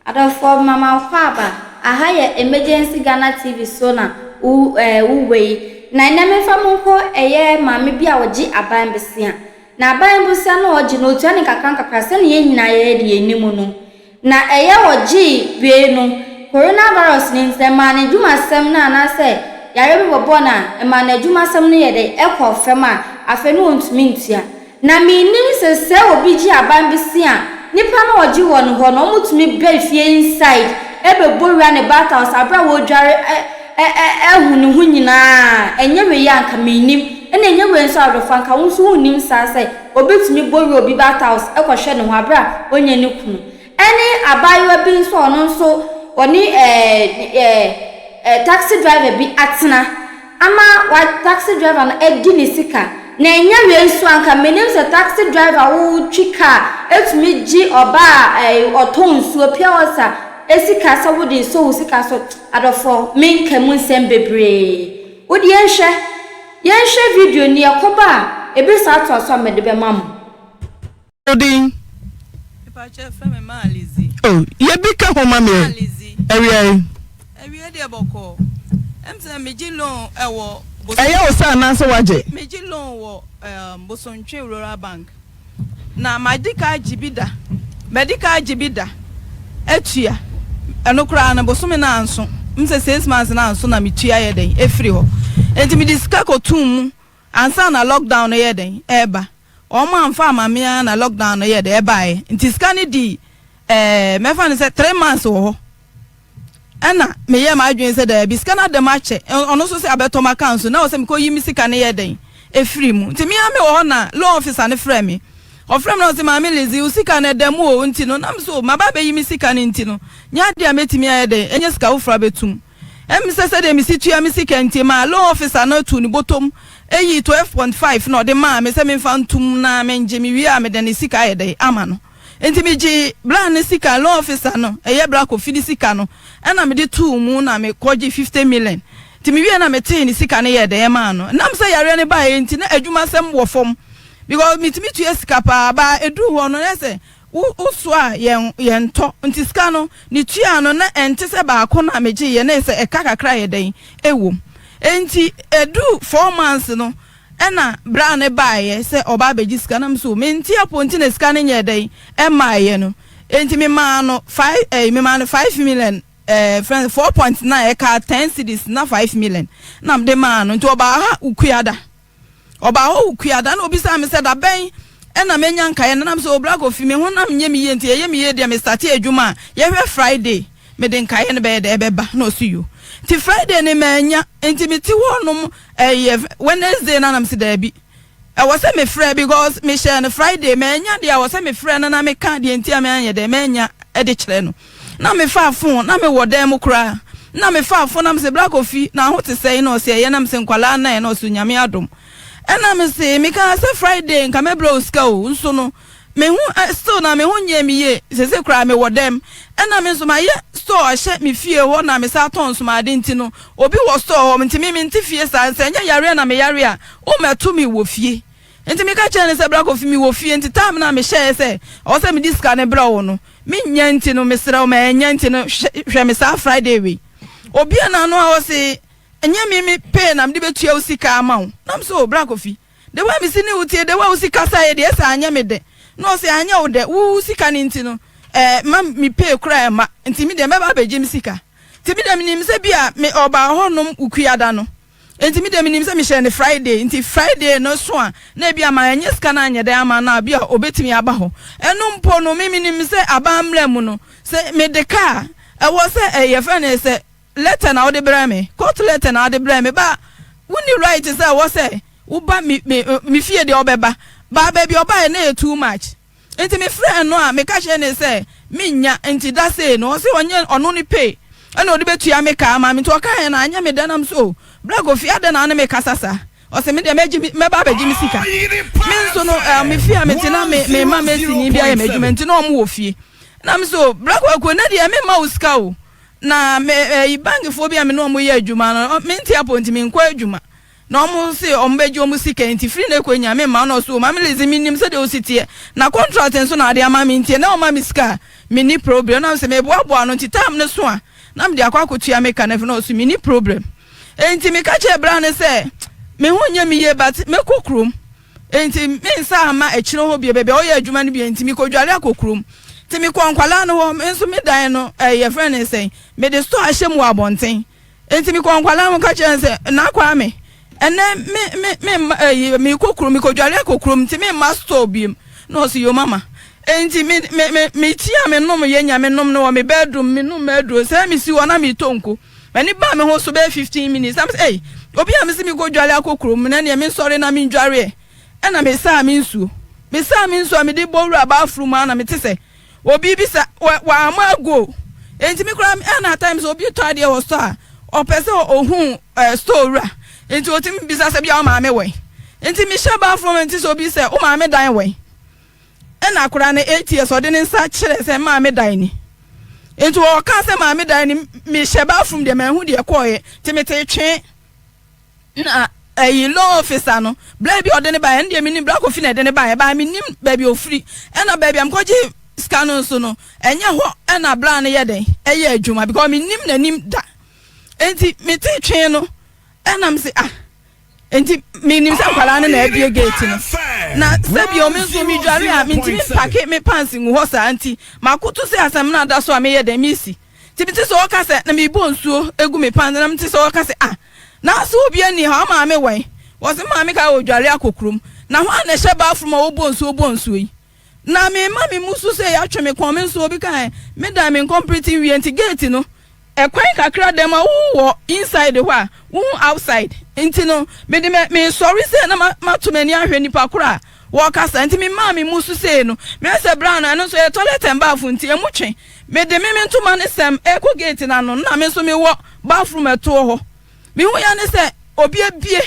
Adɔfoɔ mema mo akwaaba, aha yɛ Emergency Ghana TV so na wo ɛɛ wowɔ yi. Na ɛnɛ memfa mo nkɔ ɛyɛ maame bi a ɔgye aban bosea. Na aban bosea no a ɔgye no ɔtua no nkakra nkakra sɛdeɛ yɛn nyinaa yɛyɛ deɛ yɛnim no. Na ɛyɛ ɔgyee wiei no, coronavirus no nti, ɛmaa n'adwumasɛm no anaasɛ yareɛ bi bɔbɔɔ no a, ɛmaa n'adwumasɛm no yɛ dɛn? Ɛkɔɔ fam a, afei no ɔntumi ntua. Na mennim sɛ sɛ obi gye aban bosea a, nipa no a ɔgye wɔ no hɔ no, wɔtumi ba fie inside bɛbɔ wura ne bath house aberɛ a wɔredware ahu ne ho nyinaa. Ɛnyɛ wei a anka mennim. Ɛna ɛnyɛ wei nso a adɔfoɔ anka wo nso wonnim saa sɛ Obi tumi bɔ wura obi bath house kɔhwɛ ne ho bere a ɔnyɛ ne kunu. Ɛne abaayewa bi nso a ɔno nso ɔne ɛɛ taxi driver bi atena ama wa taxi driver no adi ne sika. Na ɛnyɛ wei nso anka menim sɛ taxi driver wotwi car etumi gye ɔbaa a ɛɛ ɔtɔn nsuo pure water sika sɛ wode sɔ wo sika so. Adɔfoɔ menka mu nsɛm bebree. Wodeɛ nhwɛ. Yɛnhwɛ video no, yɛkɔba a, ebesa atoa so a mede bɛma mo. Wo din? Mepakyɛ frɛ me Maa Lizzy. Oh, yɛ bi ka ho ma me Maa Lizzy. Awia yi. Awia deɛ bɔkɔɔ. Ɛm sɛ megye loan ɛwɔ Bosom. Ɛyɛ wo sɛ anaasɛ woagye? Megye loan wɔ um, Bosontwe Rural Bank. Na madi ka agye bi da. Madi ka agye bi da atua. Ɛno koraa no bosome no anso. M sɛ 6 months no anso na metua yɛ dɛn ɛfiri hɔ. Nti mede sika kɔtoo mu ansa na lockdown no yɛ dɛn ɛreba. Wɔn amfa ama me ara na lockdown no yɛ dɛn ɛbaeɛ. Nti sika no di mɛfa no sɛ 3 months wɔ hɔ. Ɛna meyɛ m'adwene sɛ daabi, sika no adam akyɛ. Ɔno nso sɛ abɛtɔ m'account so na wɔ sɛ mekɔyi me sika no yɛ dɛn ɛfiri mu. Nti mea me wɔ hɔ na loan officer no frɛ me. Ɔfrɛ me na ɔsɛ, "Maame Lizzy, wo sika no ɛda mu o." Nti no nam so maba abɛyi me sika no, nti no nyɛ adeɛ a mɛtumi ayɛ dɛn ɛnyɛ sika foforɔ abɛtum. Ɛm sɛ sɛdeɛ mesi tua me sika nti ma loan officer no atu ne bɔtɔm ɛyi 12.5 na ɔde maa me sɛ memfa ntum na mengye. Me wie a, mede ne sika ayɛ dɛn ama no. Nti megye bra ne sika, loan officer no, ɛyɛ bra Kofi ne sika no, ɛna mede tuu mu na mekɔgye 50 million. Nti mewie na metee ne sika no yɛ dɛn maa no. Nam sɛ yareɛ no baeɛ nti na adwumasɛm wɔ fam because metumi tua sika paa ba ɛduru hɔ no na sɛ wo so a yɛn yɛntɔ. Nti sika no ne tua no na ɛnte sɛ baako no a megye yɛ na sɛ ɛka kakra yɛ dɛn ɛwom. Nti ɛduru 4 months no ɛna bra ne baeɛ sɛ ɔba abɛgye sika nam so mente apo. Nti na sika no nyɛ dɛn ɛmaeɛ no. Nti memaa no five memaa no 5 million friend 4.9 ɛka 10 cedis na 5 million na mede maa no. Nti ɔbaa ha Ukuada, ɔbaa hɔ Ukuada na obisa me sɛ da bɛn ɛna menya nkaeɛ no. Nam sɛ obra Kofi, me ho nam nyɛ me yie nti ɛyɛ me yie deɛ me start adwuma a yɛhwɛ Friday mede nkaeɛ no bɛyɛ dɛ ɛbɛba. Na ɔso yo. Nti Friday ne manya. Nti mete hɔ nom ɛyɛ Wednesday na nam sɛ daabi, ɛwɔ sɛ mefrɛ because mehyɛ no Friday manya deɛ ɛwɔ sɛ mefrɛ no na meka deɛ nti a manyɛ dɛ manya ɛde kyerɛ no. Na mefa phone na mewɔ dan mu koraa na mefa phone na mesɛ, "Bra Kofi, na ho te sɛn?" Na ɔsɛ ɛyɛ. Na mesɛ nkwalaa nan na ɔsɛ Nyame adom. Ɛna mese meka sɛ Friday nka mɛbrɛ wo sika o, nso no me ho still na me ho nyɛ me yie sese koraa mewɔ dɛm. Ɛna me nso mayɛ store ahyɛ me fie hɔ na me sa atɔn nsomade nti no obi wɔ store hɔ nti me mente fie saa sɛ ɛnyɛ yareɛ na meyare a womɛto me wɔ fie. Nti meka kyerɛ ne sɛ, "Bra Kofi, me wɔ fie nti time na mehyɛɛ sɛ ɔwɔ sɛ mede sika no brɛ wo no menya nti no mesrɛ wo ma ɛnyɛ nti no hwɛ me saa Friday wei." Obia n'ano a ɔse ɛnyɛ me pay na mede bɛtua wo sika ama wo. Nam so o, bra Kofi, de wa mesi ne wo tie de wa wo sika sa yɛ deɛ ɛsɛ anyɛ me dɛ. Na ɔsɛ anyɛ wo dɛ, wo sika no nti no ma me pay kora ɛma nti me deɛ mɛba abɛgye me sika. Nti me deɛ menim sɛ bi a me ɔbaa hɔnom Ukuada no nti me deɛ menim sɛ mehyɛ ne Friday nti Friday no so a na ebi ama ɛnyɛ sika no anyɛ dɛn ama no a bi a obetumi aba hɔ. Ɛno mpo no me menim sɛ aban mmerɛ mu no sɛ mede kaa ɛwɔ sɛ ɛyɛ fɛ ne sɛ letter na wode brɛ me, court letter na wode brɛ me ba. Wonni right sɛ ɛwɔ sɛ woba me fie deɛ ɔbɛba ba baabi ɔbaeɛ na yɛ too much. Nti mefrɛ no a meka kyerɛ ne sɛ menya nti da sei no ɔsɛ ɔnyɛ ɔno ne pay ɛna ɔde bɛtua me kaa ma me. Nti ɔka yɛ no anyɛ me da. Nam so bra Kofi, adɛn na ɔne me kasa saa? Ɔsɛ me deɛ mɛgye mɛba abɛgye me sika. Me nso no me fie a mete na me ma mesini bi ayɛ m'adwuma nti na ɔmo wɔ fie. Nam so bra Kwaku, ne deɛ memma wo sika o na me ɛyi bankfoɔ bi a me ne ɔmo yɛ adwuma no mente apɔ nti menkɔ adwuma na ɔmo se ɔmo bɛgye ɔmo sika nti firi na ekɔ nya me mma. Na ɔso, "Maame Lizzy, mi nim sɛdeɛ osi teɛ na contract nso na ade ama mi nti na ɔma mi sika a Menni problem. Na mese meboaboa ano nti time no so a na mede akɔ akɔtua me ka no afiri na ɔse menni problem. Enti meka kyerɛɛ bra no sɛ me ho nyɛ me yie but mɛkɔ kurom. Enti mensan amma akyire hɔ bio baabi a ɔyɛ adwuma no bio nti mekɔdware akɔ kurom. Nti mekɔɔ nkwadaa no hɔ, me nso me dan no ɛɛ yɛfrɛ no sɛn, mede store ahyɛ mu wɔ abɔnten. Enti mekɔɔ nkwadaa no hɔ ka kyerɛɛ wɔn sɛ, Nna Kwame, ɛnnɛ me me me mma ɛyi mekɔ kurom mekɔdware akɔ kurom nti memma store biom. Na ɔse yo mama. Enti me me me me tea a menom yɛ nya menom no wɔ me bedroom menom m'aduro sɛ mesi hɔ na metɔ nko. M'ani baa me ho so bɛyɛ 15 minutes na mese ei obi a mese mekɔdware akɔ kurom no ɛneɛ mensɔre na mendwareɛ. Ɛna mesaa me nsuo. Mesaa me nsuo a mede bɔ wura bathroom a na mete sɛ Obi bisa wɔ wamma ago nti me koraa ɛna at times obi tɔ adeɛ wɔ store a ɔpɛ sɛ ohun ɛɛ store wura nti otumi bisa sɛ bia wo maame wɛn nti mehyɛ bathroom nti sɛ obi sɛ wo maame dan wɛn ɛna akwadaa no 8 years ɔde ne nsa kyerɛ sɛ maame dan ni nti ɔka sɛ maame dan ni mehyɛ bathroom deɛ manhu deɛ kɔɔyɛ nti mete twee. Na ɛyi law officer no bla bi a ɔde ne baeɛ ɛno deɛ menim bla kofi na ɛde ne baeɛ baa menim baabi a ɔfiri ɛna baabi a mekɔgye sika no nso no ɛnyɛ hɔ ɛna bla no yɛ dɛn ɛyɛ adwuma because menim n'anim da nti mete twee no ɛna mese ah nti menim sɛ nkwadaa no na abie gate no na sɛbi ɔme nso medware a mentumi mpake me pants ngu hɔ saa nti makoto sɛ asɛm no ada so a meyɛ dɛn mesi Nti mete sɛ ɔreka sɛ, na merebɔ nsuo agu me pants, na mete sɛ ɔreka sɛ, ah, nanso obiara nni ha, wo maame wɛn? Wɔse me maame kaa ɔredware akɔ kurom, na hwan na ɛhyɛ bathroom a ɔbɔ nsuo bɔ nsuo yi? Na mema me mu so sɛ yɛatwe me kɔn, me nso obi kae, me dan me nkɔmprete nwie nti gate no, ɛkwan kakra dɛm a wowɔ inside hɔ a, wohu outside, nti no mede me mesɔre sɛ na mato m'ani ahwɛ nipa koro a wɔrekasa, nti memaa me mu so sei no, mehwɛ sɛ bra no, ɛno nso ɛyɛ toilet and bath nti emu twe. Mede me me ntoma no sɛm rekɔ gate no ano no na me nso mewɔ bathroom ɛtoɔ hɔ. Mehu ya ne sɛ obi abue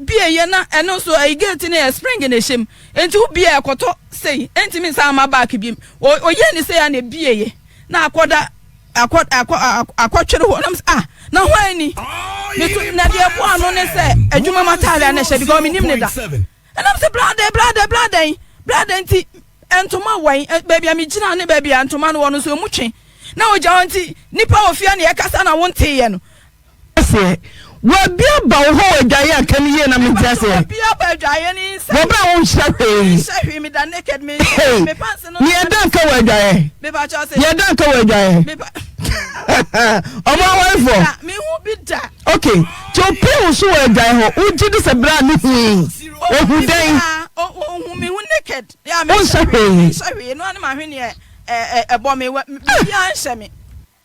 bieɛ na ɛno nso ɛyi gate no yɛ spring na ɛhyɛ mu nti wo bie a ɛkɔtɔ sei ɛntumi nsan mma back biom. Ɔyɛ ne sei a na ɛbieɛ na akɔda akɔ akɔ akɔtwere hɔ na mesɛ ah na hwan ni? Meto na deɛ ɛboa ano ne sɛ adwuma mu ataade a na ɛhyɛ because menim ne da. Ɛna mesɛ bra dɛn bra dɛn bra dɛn bra dɛn nti Ntoma wɛn, baabi a megyina ne baabi a ntoma no wɔ no nso emu twe. Na ogya hɔ nti, nnipa wɔ fie a na yɛkasa na wonteeɛ no. Aseɛ. Wabi aba wo hɔ wɔ adwaeɛ a ka no yie na mente aseɛ. Wabi aba adwaeɛ no inside. Wɔ berɛ a wonhyɛ hwee. Menhyɛ hwee, meda naked, menhyɛ me pants no. Ne yɛda nka wɔ adwaeɛ. Mepa kyɛw sɛ. Yɛda nka wɔ adwaeɛ. Mepa. Ɔmo awarefoɔ. Mehu bi da. Ok, nti opii wo so wɔ adwaeɛ hɔ, wogye di sɛ berɛ a ne hui, ohu dɛn? Ohu me ho naked. Wonhyɛ hwee. Menhyɛ hwee, no ara ne m'ahweneɛ ɛbɔ me, biribiara nhyɛ me.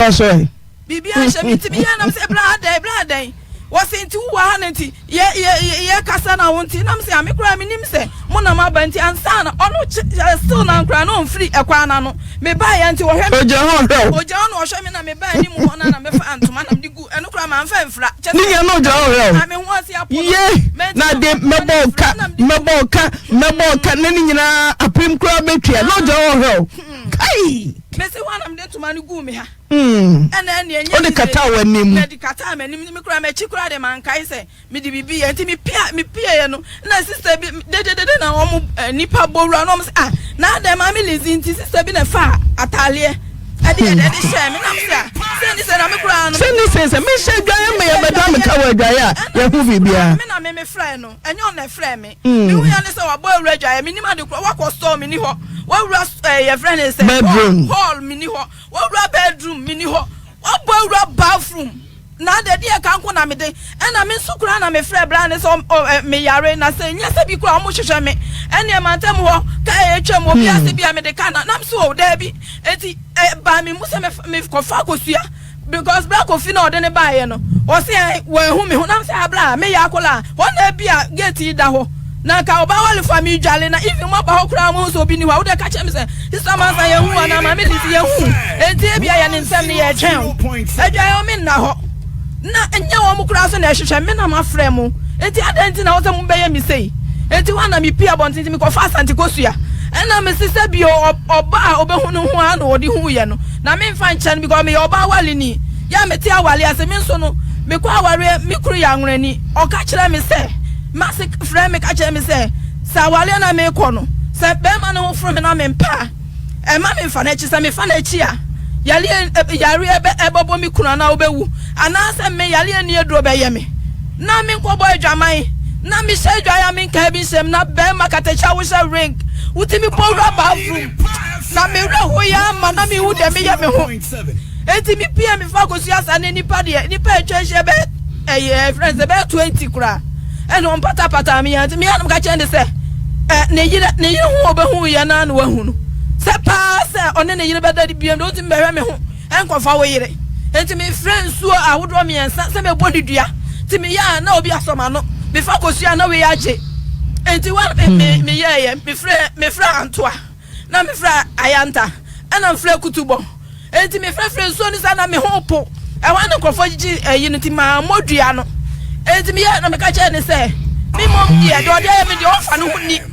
Ɔsɔre. Biribiara nhyɛ me nti meyɛ nam sɛ bra adɛn bra adɛn wɔse nti wowɔ ha no nti yɛ yɛ yɛ kasa na wo nti nam sɛ ame koraa menim sɛ mo na moaba nti ansa na ɔno still na koraa na ɔmfiri ɛkwan no ano mebaeɛ nti wɔhwɛ me Ogyina hɔ ɔhwɛ wo. Ogyina hɔ na ɔhwɛ me na mebaa anim hɔ no na mefa ntoma na mede gu ɛno koraa mamfa amfira kyɛ Ne nyinaa na ogyina hɔ ɔhwɛ wo. Na me ho ase apo no Ye na de mɛbɔ wo ka mɛbɔ wo ka mɛbɔ wo ka na ne nyinaa apem koraa bɛtua na ogyina hɔ ɔhwɛ wo. Kai! Mesi hɔ na mede ntoma no guu me ha. Ɛna ɛne ɛnyɛ Wode kataa w'anim. Mede kataa m'anim me koraa m'akyi koraa de mankae sɛ mede biribi yɛ nti mepia mepieɛ no na sister bi dededede na wɔn eh, nipa bɔ wura na wɔn sɛ ah na adɛn maame Lizzy nti sister bi na ɛfa ataaleɛ ɛde yɛ ɛde hyɛɛ me nam sɛ ah sɛ ni sɛ na me koraa no. Sɛ ni sɛ sɛ mehyɛ adwaeɛ ma yɛbɛda me ka wɔ adwaeɛ a yɛho biribiara. Me na me me frɛ no ɛnyɛ ɔna ɛfrɛ me mehu ya ne sɛ wabɔ awura adwaeɛ menim ade korɔ wakɔ store meni hɔ wawura ɛɛ yɛfrɛ ne sɛ bedroom hall meni hɔ wawura bedroom meni hɔ wabɔ awura bathroom Na ade deɛ ka nko na mede, ɛna me nso koraa na mefrɛ bra ne sɛ ɔ meyare na sɛ nyɛ sɛ bi koraa ɔmo hwehwɛ me ɛneɛ mantam hɔ ka a ɛtwam obi ase bi a mede ka na nam so o daabi enti ɛbaa me mu sɛ mekɔfa akosua because bra kofi na ɔde ne baeɛ no ɔse ɛ wɔahu me ho nam sɛ abra a meyɛ akɔla a hɔ na bi a gate yi da hɔ na nka ɔbaa walefo a medwale na even mo aba hɔ koraa mo ho sɛ obi ni hɔ a wode ka kyerɛ me sɛ Sister Mansa yɛn hu anaa Maame Lizzy yɛn hu enti ebia yɛn nsɛm no yɛretwɛn wo adwae o me nna hɔ na nyɛ wɔn koraa so na ɛhwehwɛ me na mafrɛ mo enti adɛn nti na wɔsɛ mo bɛyɛ me sei enti hɔ na mepie abɔnten nti mekɔfa Asante Kosua ɛna mese sɛ bio ɔba a ɔbɛhu no ho a na ɔde hu yɛ no na memfa nkyɛn because meyɛ ɔbaa waleni yɛ a mete awale ase me nso no mekɔ awareɛ me kuru yɛ anworani ɔka kyerɛ me sɛ mase frɛ me ka kyerɛ me sɛ Sɛ awareɛ na merekɔ no, sɛ barima no ho foro me na mempɛ a, Mma memmfa no akyi. Sɛ mefa no akyi a, yareɛ yareɛ bɛ ɛbɛbɔ me kunu anaa ɔbɛwu, anaasɛ me yareɛ nni aduro bɛyɛ me, na menkɔbɔ adwaman, na mehyɛ adwae a menkaa bi nhyɛm, na bɛrima katakyi a wohyɛ ring, wotumi bɔ wura bathroom, na me werɛ ho yɛ ama na mehu deɛ meyɛ me ho. Enti mepue mefa kosua saa na nnipa deɛ, nnipa atwa ahyia bɛyɛ ɛyɛ ɛfrɛ no sɛ bɛyɛ 20 koraa, ɛna wɔn patapataa me yɛn nti me anam ka kyerɛ ne sɛ ɛ ne yere ne yere ho ɔbɛhu yɛ na na wahu no sɛ paa sɛ ɔne ne yere bɛda de biam de ɔntumi bɛhwɛ me ho ɛnkɔfa wo yere. Enti mefrɛ nsuo ahodoɔ mmiɛnsa sɛ mɛbɔ ne dua, nti meyɛ a na obi asɔ m'ano, mefa kosua na wei agye. Enti wa me me meyɛɛyɛ mefrɛ mefrɛ antoa. Na mefrɛ Ayanta, ɛna mefrɛ Kutubɔ. Enti mefrɛfrɛ nsuo no saa na me ho po. Ɛhɔ a na nkurɔfoɔ gyegye ayi no nti mammɔ dua no. Enti meyɛ na meka kyerɛɛ no sɛ, me mmom deɛ, deɛ ɔde ayɛ me deɛ ɔmfa ne ho nni.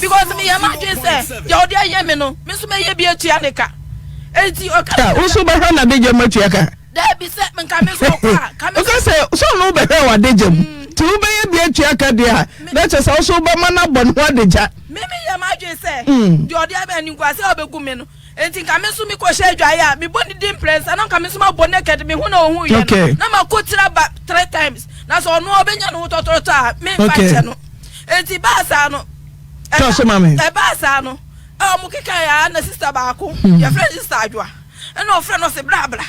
Because meyɛ m'adwene sɛ deɛ ɔde ayɛ me no, me nso mɛyɛ bi atua ne ka. Enti ɔka. Wo nso wobɛhwɛ n'adagya mu atua ka? Dabi sɛ nka me nso ɔkɔ a, nka me nso. Woka sɛ sɛ ɔno wobɛhwɛ w'adagya mu nti wobɛyɛ bi atua ka deɛ a, na kyerɛ sɛ wo nso wobɛma no abɔ ne ho adagya. Me meyɛ m'adwene sɛ deɛ ɔde abɛ animguase a ɔbɛgu me no nti nka me nso mekɔhyɛ adwaeɛ a mebɔ ne din mprɛnsa na nka me nso mabɔ naked me ho na ɔhuiɛ no na makɔ tiri aba three times na sɛ ɔno ɔbɛnya ne ho tɔtɔrɔtɔ a memfa nkyɛ no. Nti baa saa no ɛbaa saa no a wɔn kekaeɛ a na sista baako yɛfrɛ no sista Adwoa ɛna ɔfrɛ no ɔse bra bra.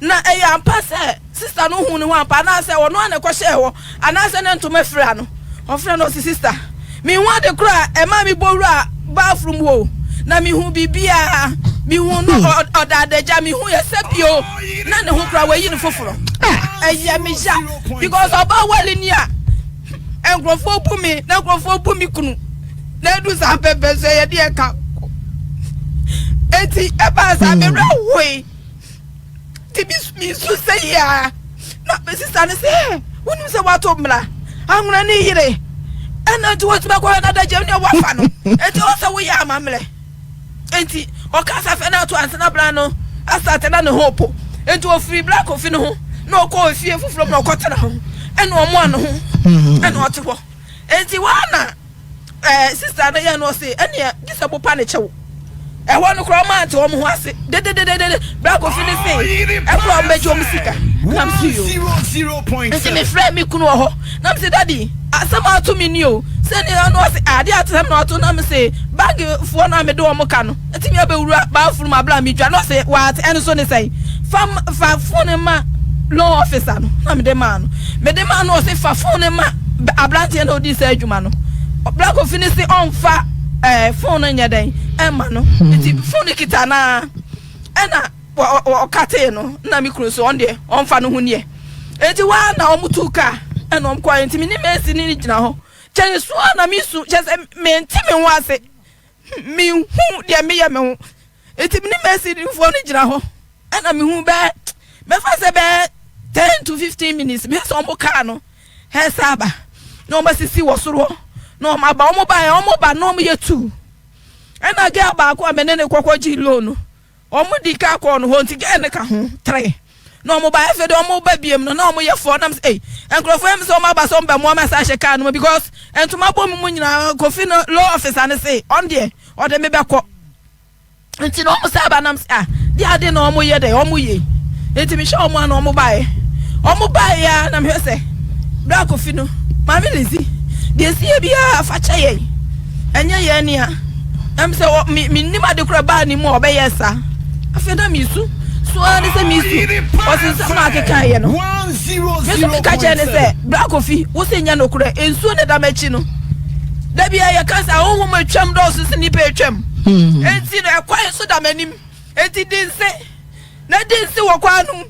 Na ɛyɛ ampa sɛ sista no huu ne ho ampa anaasɛ ɔno ara na ɛkɔhyɛɛ hɔ anaasɛ ne ntoma fira no? Ɔfrɛ no ɔse, Sista, menhu ade koro a ɛmaa mebɔ wuraa bathroom hɔ o, na mehuu biribiara. Mehuu no ɔda adagya, mehu yɛ sɛ bio na ne ho koraa wayi no foforɔ. Ɛyɛ me ya because ɔbaa wale ni a nkurɔfoɔ bu me na nkurɔfoɔ bu me kunu na edu saa pɛpɛ so ɛyɛ deɛ ɛka. Eti ɛbaa saa me werɛ hoe. Nti mesu sɛ yia na me sista no sɛ ɛ wonim sɛ woato mmara anwona ne yere ɛna nti wotumi akɔhwɛ no adagyam ne woafa no nti ɔwɔ sɛ woyɛ amammerɛ nti ɔka sɛ afɛ no ato ansa na bra no asate na ne ho po nti ɔfiri bra kofi no ho na ɔkɔ ofie foforɔ mu na ɔkɔtena ho ɛna ɔmoa no ho ɛna ɔte hɔ nti woana Ɛɛ sista no yɛ no ɔse ɛneɛ gye sɛ bopa ne kyɛw. Ɛhɔ no koraa ɔmo ante wɔn ho ase dedededede. Bra Kofi no se ɛkora ɔmo bɛgye ɔmo sika. Na me se yoo. Nti me frɛ me kunu wɔ hɔ na me se daddy asɛm a ato me ni o. Sɛ ne ɔno ɔse adeɛ a asɛm na ato na me se bag foɔ no a mede wɔn ka no atumi abɛwura bathroom abla me dwa na ɔse what ɛno so ne sɛn. Fa fa phone ma loan officer no na mede maa no. Mede maa no ɔse fa phone no ma abranteɛ no a ɔdii saa adwuma no. Bra Kofi no se ɔnfa eh, phone no nyɛ dɛn ɛma no. Nti phone no kita no ara ɛna ɔkatee no na me kunu so ɔno deɛ ɔnfa no ho neɛ. Nti waa na wɔn tuu kaa ɛna wɔn kɔɛ nti me ne Mercy ne no gyina hɔ. Kyɛ su a na me su kyɛ sɛ mente me ho ase menhu deɛ meyɛ me ho. Nti me ne Mercy foɔ no gyina hɔ ɛna mehu bɛɛ mɛfa sɛ bɛɛ 10 to 15 minutes mehwɛ sɛ wɔn kaa no ɛsa aba na wɔn asisi wɔ soro hɔ na wɔn aba wɔn ba yɛ wɔn ba na wɔn yɛ tu ɛna girl baako a mene ne kɔkɔ gye loan no wɔn di kaa kɔɔ no hɔ nti girl no ka ho three na wɔn ba afei de wɔn ba biem no na wɔn yɛ four nam sɛ ɛy nkurɔfoɔ yɛ mi sɛ wɔn aba sɛ wɔn bɛ mo wɔn asa ahyɛ kaa no mu because ntoma bɔ mu mu nyinaa Kofi no loan officer no se ɔn deɛ ɔde me bɛkɔ. Nti na wɔn san ba nam sɛ ah deɛ ade na wɔn yɛ dɛ wɔn yɛ nti mehwɛ wɔn a na wɔn baeɛ wɔn baeɛ a na mehwɛ sɛ bra Kofi no maame Lizzy deɛ esi yɛ biara fa kyɛ yɛn ɛnyɛ yɛn nea ɛm sɛ wɔ me me nim ade kora baa ne mu a ɔbɛyɛ saa afei na mesu so ara ne sɛ mesu ɔsi nsɛm na akeka yɛ no me nso meka kyerɛ ne sɛ bra Kofi wo sɛ nyɛ nokorɛ nsuo ne da m'akyi no da bia yɛka sɛ ahonhom atwam dɔɔso sɛ nnipa atwam. Enti no ɛkwan nso da m'anim. Enti di nse, na di nse wɔ kwan no mu.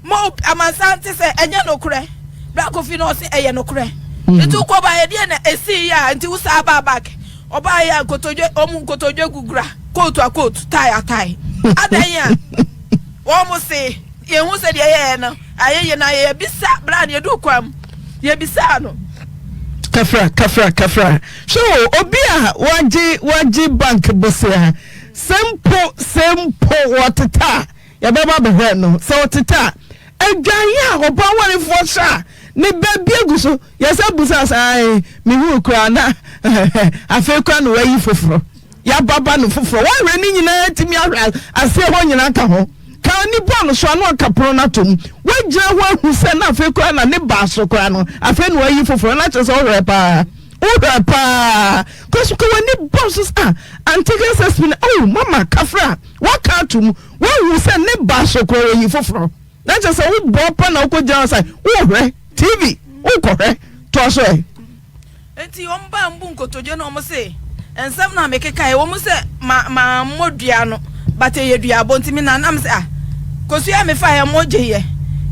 Ma amansan nte sɛ ɛnyɛ nokorɛ. Bra Kofi na ɔse ɛyɛ nokorɛ. Nti wokɔ baeɛ deɛ na ɛsii yɛ a nti wo saa baa back. Ɔbaa yɛ a nkotodwe, ɔmo nkotodwe gu gura, kootu a kootu, tae a tae. Adɛn a wɔn se yɛhu sɛ deɛ yɛyɛ no ayɛ yie na yɛbisa bra no yɛduu kwan mu yɛbisaa no. Kafra kafra kafra. So obi a wagye wagye bank bosea sɛ mpo sɛ mpo wɔteta a yɛbɛba abɛhwɛ no sɛ ɔteta a adwaeɛ a ɔba awarefoɔ hyɛ a ne ba bi agu so yɛsɛ busa saa ae mehuu koraa na afei koraa na wayi foforɔ. yɛababa no foforɔ. Woahwɛ ne nyinaa atumi ahwɛ aseɛ hɔ nyinaa ka ho. Ka ani bɔ no so a na waka pono no atom. Woagyina hɔ ahu sɛ na afei koraa na ne baa so koraa no, afei na wayi foforɔ. Na kyerɛ sɛ wohwɛ paa. Wohwɛ paa. Kɔ so ka w'ani bɔ so sɛ, ah, Antigua SSP no, oh, mama, kafra, waka atom. Woahu sɛ ne baa so koraa wayi foforɔ. Na kyerɛ sɛ wobɔ pa na wokɔgyina hɔ sɛ wohwɛ TV, wokɔhwɛ. Toa so ɛ. Enti wɔn baa mbu nkotodwe na wɔn se, Nsɛm no a mekekae, ɛwɔ mu sɛ ma mammɔ dua no, but ɛyɛ duabɔ nti me na na mese ah, kosua a mefaeɛ mo gyeeɛ,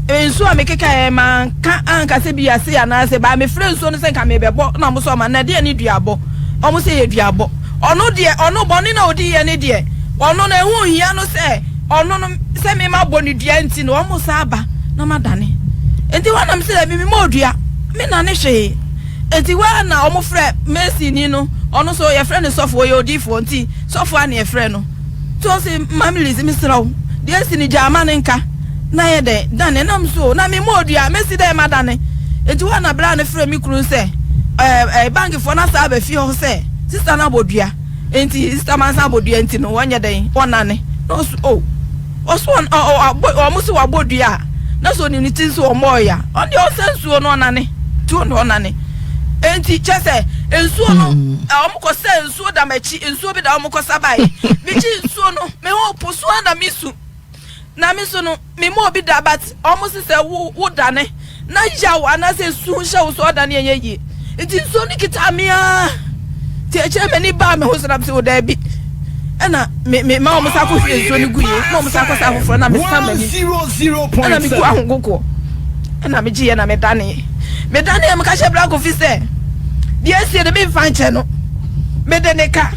nsuo a mekekaeɛ manka anka sɛ bi ase anaasɛ baa mefrɛ nsuo no sɛ nka mebɛbɔ na wɔn sɛ ɔma na ɛdeɛ ne duabɔ, wɔn sɛ ɛyɛ duabɔ. Ɔno deɛ ɔno bɔne na ɔdiiɛ ne deɛ ɔno no ɛho nhia no sɛ ɔno no sɛ me mabɔ no dua nti no wɔn sa aba na madane. Nti hɔ na mese daabi memmɔɔ dua, me nane hwee. Enti hɔ ara na wɔfrɛ Masonni no, ɔno nso yɛfrɛ no sɔfo, ɔyɛ odiyifoɔ nti sɔfo ara na yɛfrɛ no. Nti ɔse, Maame Lizzy, mesrɛ wo, deɛ asi no gyaa ma no nka, na yɛ dɛn, dane. Na me so, na memmɔɔ dua, mɛsi dɛn madane? Enti hɔ ara na bra no frɛɛ me kunu sɛ, ɛɛ, ɛɛ, bankfoɔ no asan aba fie hɔ sɛ sista no abɔ dua, enti sista mansan abɔ dua nti no wɔnyɛ dɛn, wɔnnane. Na ɔse, oh. Ɔso ɔn ɔ ɔ abɔ ɔmo se wabɔ dua a na sɛ onim ne ti nso ɔmmɔɔ ya ɔno deɛ ɔsa nsuo no ɔnane ti ɔno ɔnane enti kyɛ sɛ nsuo no ɔmo kɔ sɛ nsuo da m'akyi nsuo bi da ɔmo kɔ sa baeɛ mekyi nsuo no me ho po so na me su na me so no me mu obi da but ɔmo se sɛ wo wo dane na yaw anaasɛ su hyɛ wo so ɔdane ɛnyɛ yie nti nsuo no kitaa me ara nti akyire m'ani baa me ho so na mesɛ o daabi ɛna me me ma wɔn sa kɔ hwie nsuo no gu yie na wɔn sa kɔ sa foforɔ na mesa m'ani ɛna megu ahogogoɔ ɛna megye yɛ na medane medane yɛ meka hyɛ bra kofi sɛ deɛ asie no memfa nkyɛ no mede ne ka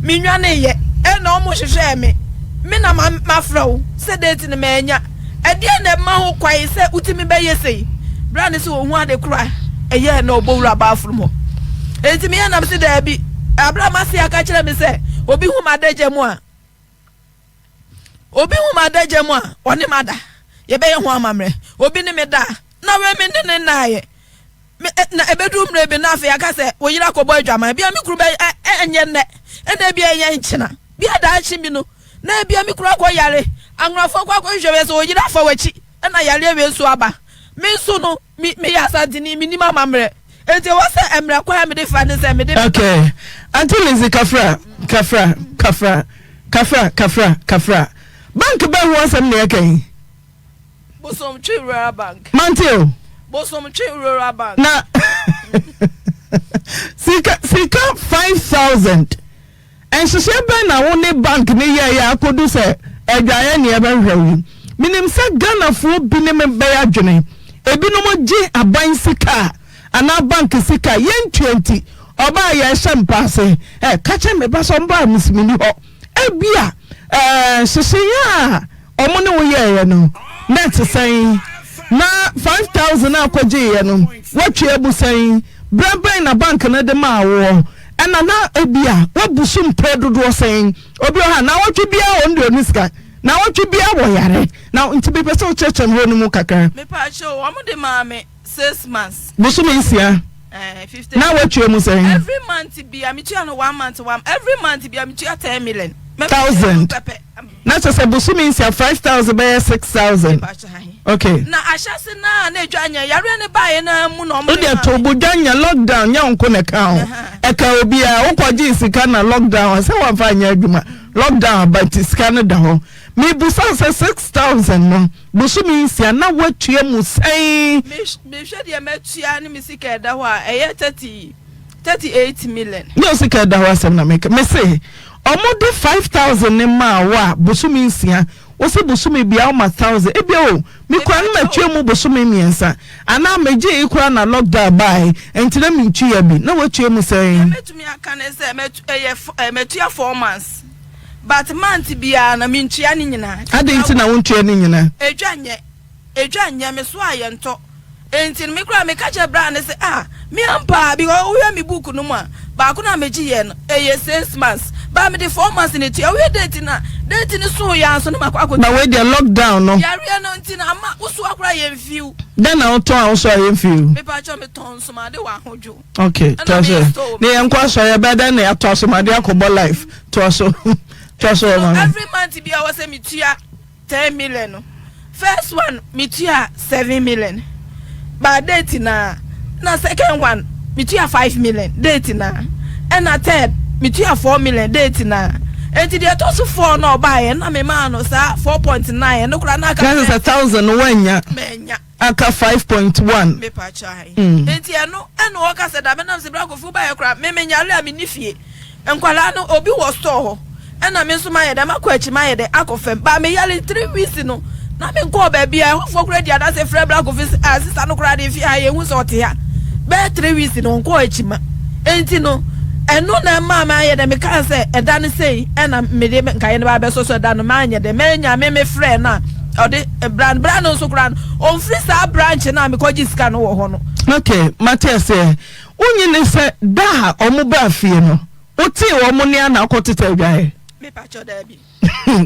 menwane yɛ ɛna wɔn hwehwɛɛ me me na mafrɛ wo sɛ date no manya Ɛdeɛn na ɛma ho kwan sɛ wotumi bɛyɛ sei? Berɛ a ne sɛ ɔhu ade korɔ a ɛyɛɛ na ɔbɔ wura bathroom hɔ. Enti meyɛ nam se daabi. Aberɛ a m'ase aka kyerɛ me sɛ obi hu m'adagya mu a, obi hu m'adagya mu a, ɔne m'ada. Yɛbɛyɛ ho amammerɛ. Obi ne me da a, na wei me ne ne nnaeɛ. Me, na ɛbɛduru mmerɛ bi na afei aka sɛ wo yere akɔbɔ adwaman. Bia me kunu bɛ, ɛ, ɛnyɛ nnɛ, ɛna ebia ɛnyɛ nkyena. Bia daakye bi no, na ebia me kunu akɔ yare, anwonafoɔ kɔ akɔhwehwɛ me sɛ ɔyere afa w'akyi ɛna yareɛ wei nso aba. Me nso no, me, meyɛ Asanteni, mennim amammerɛ. Enti ɛwɔ sɛ mmerɛ kwan a mede fa ne sɛ mede me ba. Okay. Auntie Lizzy, kafra, kafra, kafra, kafra, kafra, kafra. Bank bɛn ho asɛm na yɛka yi? Bosomtwe Rural Bank. Mante o. Bosomtwe Rural Bank. Na sika sika 5000. Nhyehyɛe bɛn na wo ne bank no yɛeɛ a akɔdu sɛ adwaeɛ ne yɛbɛhwehwɛ wo yi? Menim sɛ Ghanafoɔ binom bɛyɛ adwene. Ebinom gye aban sika a anaa bank sika a yɛntua nti ɔbaa yɛrehyɛ mpa ase. Ɛ, ka kyerɛ me ba sɛ ɔmbra a mese menni hɔ. Ebia ɛɛ nhyehyɛeɛ a wɔn ne wo yɛeɛ no na ɛte sɛn? Na 5000 a kɔgyeeɛ no woatwa abu sɛn? Berɛ bɛn na bank no de maa woɔ? Ɛna na ebia woabu so mprɛ dodoɔ sɛn? Obi wɔ ha naawɔtwe biara ɔno deɛ ɔnni sika, naawɔtwe biara wɔyare. Na nti mepɛ sɛ wokyerɛkyerɛ me hɔ no mu kakra. Mepaakyɛw, wɔn de maa me 6 months. Bosome 6. 50. Na woatua mu sɛn? Every month bia metua no one month one every month bia metua 10 million. Thousand. Pɛpɛ. Na kyerɛ sɛ bosome 6, 5,000 bɛyɛ 6,000. Mepaakyɛw ahe. Okay. Na ahyɛse naa na edwa nyɛ yareɛ ne baeɛ naa mu na ɔmo Wo de deɛ maa to me. bo dwa nyɛ lockdown nyɛ wo nko na ɛka ho. Ɛka obiara. Wokɔgyee sika na lockdown a sɛ woamfa anyɛ adwuma. Lockdown aba nti sika no da hɔ. Mebusa wo sɛ 6,000 no bosome 6 na woatua mu sɛn? Mehwɛ deɛ matua ne me sika ɛda hɔ a ɛyɛ 38 million. Nyɛ wo sika ɛda hɔ asɛm na meka. Mese ɔmo de 5,000 no maa wo a bosome 6 wose bosome biara woma thousand ebia o me kura no matua mu bosome 3 anaa megyee koraa na lockdown bae nti na mentua bi na woatua mu Deɛ sɛn? mɛtumi aka ne sɛ mɛtu ɛyɛ matua 4 months but month biara na mentua ne nyinaa. Adɛn nti na wontua ne nyinaa? Edwa nyɛ edwa nyɛ me so a yɛntɔ nti no me koraa meka kyerɛ bra ne sɛ ah me ampa because wohwɛ me book no mu a baako na megye yɛ no ɛyɛ 6 months. Ba mede 4 months na etua. Wohwɛ date na date no so yɛ anso na makɔ akɔtua. Na wei deɛ, lockdown no. Yareɛ no nti na ama wosoa koraa yɛ mfiw. Dɛn na wotɔn a wosoa yɛ mfiw? Mepakyɛ, metɔn nsomade wɔ Ahodwo. Ok, toa so. Ne yɛn nkɔ asɔre, ɛbɛyɛ dɛn na yɛatɔ asomade akɔbɔ life? Toa so, toa so wɔ ma me. Every month bi a wɔ sɛ metua 10 million no, first one metua 7 million ba date na second one metua 5 million date na ɛna third metua 4 million date na nti deɛ ɛtɔ so four na ɔbaayɛ na me maa no saa 4.9, ɛno koraa na aka. Kyerɛ sɛ 1,000 no woanya. Manya. Aka 5.1. Mepakyɛ ayi. Nti ɛno ɛna ɔka sɛ dabe nam sɛ bra Kofi wobaayɛ koraa me menyare a menni fie, nkwalaa no obi wɔ store hɔ, ɛna me nso mayɛ dɛ makɔ akyi, mayɛ dɛ akɔ fam ba meyare 3 weeks no na menkɔɔ baabi a ɛhɔfoɔ koraa di adase frɛ bra Kofi sɛ ah, sister no koraa de fi ha, yɛhu sɛ ɔte ha bɛyɛ 3 weeks no ɔnkɔɔ akyi ma. Nti no ɛno na ɛmaa me ayɛ dɛ mekaa sɛ ɛda no sei ɛna mede nkaeɛ no ba bɛsɔ so. Ɛda no maanyɛ dɛ manya me mefrɛ no a ɔde bra no, bra no nso koraa no ɔmfiri saa branch no a mekɔgye sika no wɔ hɔ no. Ok, mate aseɛ. Wonyi ne sɛ da a ɔmo baa fie no, wotee wɔn ne ana akɔtete adwaeɛ? Mepakyɛ, daabi.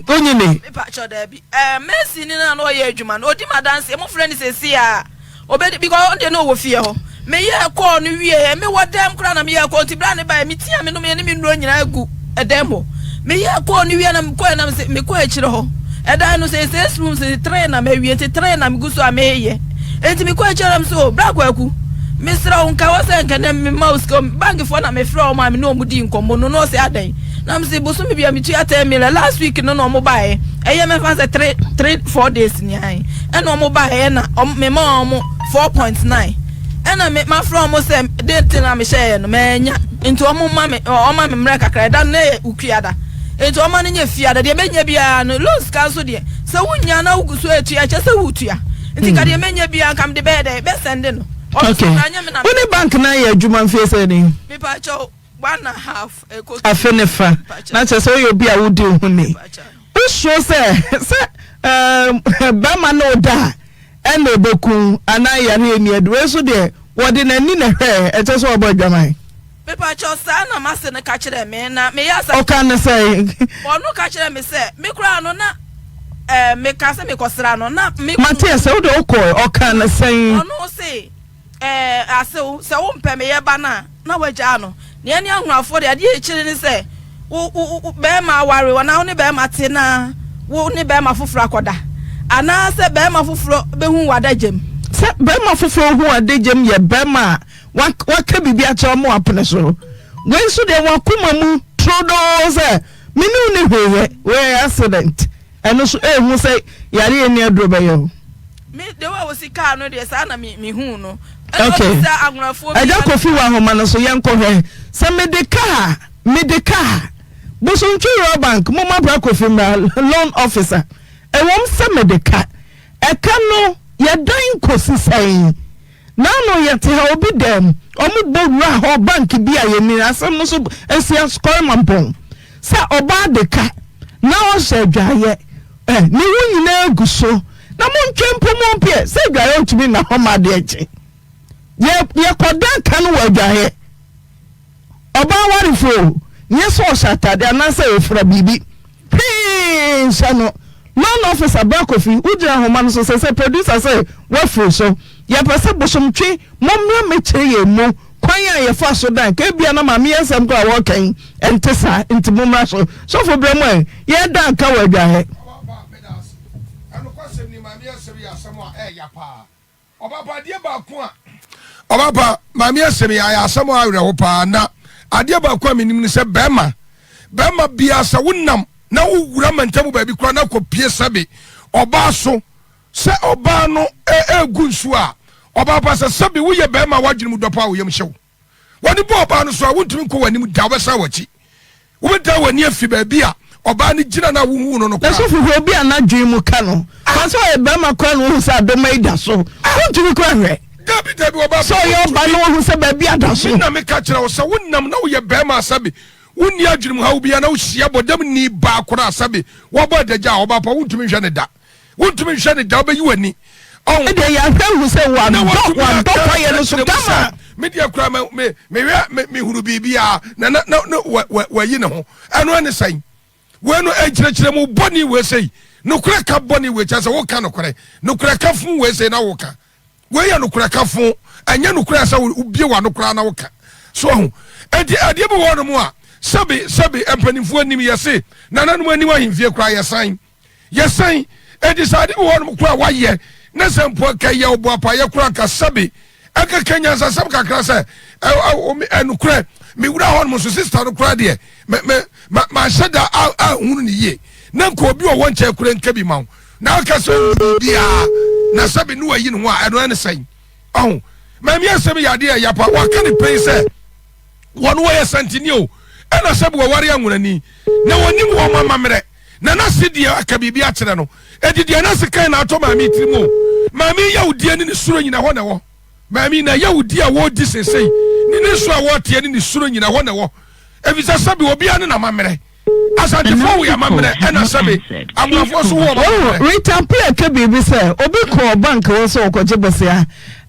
Wonyi ne? Mepakyɛ, daabi. Mercy ni na na ɔyɛ adwuma no, ɔdi ma danseɛ. Mofrɛ no sɛsi a obɛdi because ɔno deɛ na ɔwɔ fie hɔ. Meyɛɛ kɔɔ no wie, mewɔ dɛm koraa na meyɛɛ kɔɔ, nti bra ne baɛ metia me nom yɛ ne me nnuro nyinaa gu ɛdɛm hɔ. Meyɛɛ kɔɔ no wie na mekɔɛ na mekɔ akyire hɔ, ɛdan no sɛ six rooms, three na mawie, nti three na megu so a meyɛ. Nti mekɔ akyire na mesɛ o bra Kwaku, mesrɛ wo, nka wɔ sɛ nka nɛ mema wo sika bankfoɔ na mefrɛ wɔn a me ne wɔn di nkɔmmɔ no na ɔsɛ adɛn na mesɛ bosome bia metua 10 million. Last week no na ɔmo baeɛ, ɛyɛ mɛfa sɛ 3, 3, 4 days ni ae ɛna ɔmo baeɛ na mema ɔmo 4.9, ɛna me mafrɛ ɔmo sɛ date na mehyɛɛ no manya, nti ɔmo ma me, ɔma me mmerɛ kakra. Ɛda no na yɛ Ukuada, nti ɔma no nyɛ fiada deɛ mɛnya biara no. Loan sika nso deɛ, sɛ wonya na wogu so atua, kyɛ sɛ wotua, nti ka deɛ mɛnya biara nka mede bɛyɛ dɛ bɛsɛnde no. Ok, wo ne bank na yɛ adwuma mfie sɛ ni? Mepakyɛw, one and a half ɛkɔ. Afe ne fa na kyerɛ sɛ woyɛ obi a wodi wo ho ni. Wosuro sɛ bɛrima ne wo da a ɛna ɛbɛku anaa yare ani adu? Wei nso deɛ, wɔde n'ani na ɛhwɛɛ, ɛkyɛ sɛ wɔbɔ adwaman. Mepakyɛw, saa na mase no ka kyerɛ me na meyɛ asa. Ɔka ne sɛ? Ɔno ka kyerɛ me sɛ me koraa no na meka sɛ mekɔsra no na me. Mate sɛ wode wokɔɛ, ɔka ne sɛn? Ɔno se asew sɛ wompɛ meyɛ ba no a na wagyaa no nea ne ahoafoɔ de adeɛ akyire ne sɛ wo wo bɛrima aware wɔ na wo ne bɛrima te na wo ne bɛrima foforɔ akɔda anaasɛ bɛrima foforɔ bɛhu w'adagyam. Sɛ bɛrima foforɔ hu adagyam yɛ bɛrima a waka biribi akyerɛ ɔmo apene so. Wei nso deɛ, wakoma mu turodoo sɛ mene wo ne hwee yɛ. Wei yɛ accident, ɛno so ehu sɛ yare ani aduro bɛyɛ o. Me de wa wosi kaa no deɛ, saa na me mehu no. Ok, Agya Kofi wɔ ahoma no so, yɛnkɔhwɛ sɛ mede kaa, mede kaa Bosontwi Rural Bank. Momma Bra Kofi mmra, loan officer. Ɛwɔm sɛ mede ka, ɛka no yɛdan kɔsi sɛn? Naano yɛte ha, obi dɛm ɔmo bɔ wura hɔ, bank bi a yɛni asɛm no so asi asukɔre mampɔn sɛ ɔbaa de ka na ɔhyɛ adwaeɛ ɛ ne ho nyinaa gu so na montwe mpo mo mpeɛ sɛ adwaeɛ ntumi nna hɔ ma adeɛ kye. Yɛ yɛkɔda ka no wɔ adwaeɛ. Ɔbaa warefo o, nyɛ sɛ ɔhyɛ atade anaasɛ ofura biribi hwee nhyɛ no. Loan officer Bra Kofi, wogyina ahoma no so sɛ sɛ producer sɛ woafiri so. Yɛpɛ sɛ bosomtwe mommra mmɛkyerɛ yɛn mu kwan a yɛfa so dan ka. Ebia na maame yɛ nsɛm koraa a wɔreka yi ɛnte saa, nti mommra so. Sɔfo brɛ mu ɛ, yɛda ka wɔ adwaeɛ. Ɔbapa, meda ase. Ɛnokwasɛm ni, maame asɛm yɛ asɛm a ɛyɛ paa. Ɔbapa, adeɛ baako a ɔbapa maame asɛm yi ayɛ asɛm a awerɛho paa, na adeɛ baako a menim ne sɛ bɛrima bɛrima biara, sɛ wonam na wowura mantamu baabi koraa na kɔpie sɛbe ɔbaa so sɛ ɔbaa no ɛɛgu nsuo a, ɔbaa sɛ sɛbe woyɛ bɛrima a woadwene mu dɔpɔ a woyam hyɛ wo, wɔne bɔ ɔbaa no so a, wontumi nkɔ w'anim da, wobɛsan w'akyi, wobɛda w'ani afi baabi a ɔbaa no gyina no a wohu no no koraa. Ɛso fufuo bi a n'adwene mu ka no fa sɛ ɔyɛ bɛrima koraa na wohu sɛ adoma yi da so, wontumi kora hwɛ. Dabi, dabi, ɔbaa. Sɛ ɔyɛ ɔba na wohu sɛ baabi ada so. Me na meka kyerɛ wo sɛ wonam na woyɛ bɛrima asɛbe wonni adwene mu haw biara na wohyia bɔdam ni baa koraa sɛbe wɔbɔ adagya a, ɔbaa pa, wontumi nhwɛ ne da, wontumi nhwɛ ne da, wobɛyi w'ani. Ɛdeɛ yɛahwɛ hu sɛ wadɔ wadɔ kwaeɛ no so kama. Me deɛ koraa me me mehwɛ me mehunu biribiara na na na na wa wa wayi ne ho. Ɛno ɛne sɛn? Wei no nkyerɛkyerɛmu bɔne wei sei. Nokorɛ ka bɔne wei kyerɛ sɛ woka nokorɛ. Nokorɛ ka fun wei sei na woka. Wei yɛ nokorɛ ka fo, ɛnyɛ nokorɛ sɛ wobie w'ano koraa na woka. So ahu? Enti adeɛ bi wɔ hɔnom a, sɛbe, sɛbe, mpanimfoɔ anim, yɛse, nananom anim ahemfie koraa yɛsan. Yɛsan. Enti sɛ ade bi wɔ hɔnom koraa a woayɛ, na sɛ mpo anka ɛyɛ wo boapayɛ koraa anka sɛbe, anka ka nyansasɛm kakra sɛ, ɛ, ɛ, ɛ, nokorɛ, mewura hɔnom nso, sista no koraa deɛ, me, me, ma, manhyɛ da a, anhunu no yie. Na nka obi a ɔwɔ nkyɛn koraa nka bi ma wo. Na aka sɛ ɔhu biribiara na sɛbe ne wayi ne ho a, ɛno ɛne sɛn? Ɔho, maame asɛm yɛ adeɛ a ɛya pa. Waka ne pɛn sɛ wɔn wɔyɛ santini o, ɛna sɛbe wɔware anwonani na wɔnim wɔn amammerɛ na n'ase deɛ aka biribi akyerɛ no. Enti deɛ n'ase kan na atɔ maame tirim o. Maame yi yawudie ne ne suro nyina hɔ na ɛwɔ. Maame yi na yawudie a wɔredi seesei ne ne nso a wɔreteɛ ne ne suro nyina hɔ na ɛwɔ. Efisɛ sɛbe obiara ne n'amammerɛ. Asantefoɔ wɔ amammerɛ ɛna sɛbe Amoafoɔ nso wɔ amammerɛ. Rita Pia ka biribi sɛ obi kɔɔ bank hɔ sɛ ɔkɔgye bosea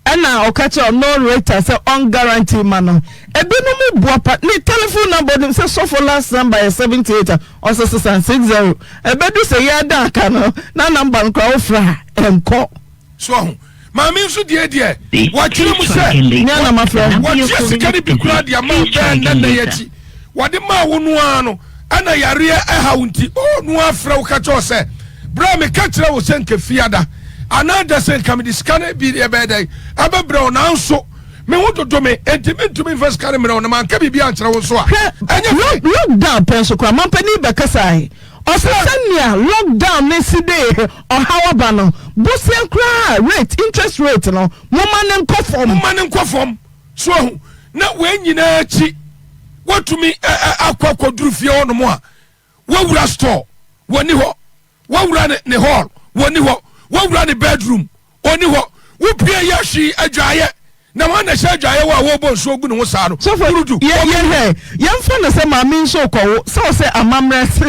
ɛna ɔka kyerɛ ɔno Rita sɛ ɔn guarantee ma no. Ebinom boa pa ne telephone number onim sɛ sɔfo last number yɛ 78 a ɔsɛ sesa 60 ɛbɛdu sɛ yɛda aka no na number no koraa wofrɛ a ɛnkɔ. So ahu? Maame nso deɛ deɛ, wɔakyerɛ mu sɛ wɔtua sika no bi koraa de ama wo bɛɛ nnɛ nna yi akyi. Wɔde maa wo no ara no, ɛna yareɛ ɛha wo nti, oh, no ara frɛ wo ka kyerɛ wo sɛ, berɛ a meka kyerɛ wo sɛ nka fiada anaa da sɛ nka mede sika no bi ɛbɛyɛ dɛn ɛbɛbrɛ wo, nanso me ho dodo me, enti mentumi mfa sika no mmerɛ wo, na manka biribi ankyerɛ wo nso a, ɛnyɛ fɛ. Lockdown pɛ nso koraa, mampanin bɛkasae. Ɔse sɛnea lockdown no si de ɔhaw aba no, bosea koraa rate, interest rate no, momma no nkɔ fam. Momma no nkɔ fam. So ahu? Na wei nyinaa akyi, woatumi akɔ akɔduru fie hɔnom a, woawura store, wɔnni hɔ. Woawura ne, ne hall, wɔnni hɔ. Woawura ne bedroom, Ɔnni hɔ. Wopue yɛ hwee adwaeɛ. Na hwan na ɛhyɛ adwaeɛ wɔ a wɔrebɔ nsuo gu ne ho saa no? Sɔfo, Burudu, yɛ, ɔbɛwu. yɛhwɛ, yɛmfa no sɛ maame nso rekɔwo, sɛ ɔsɛ amammerɛ se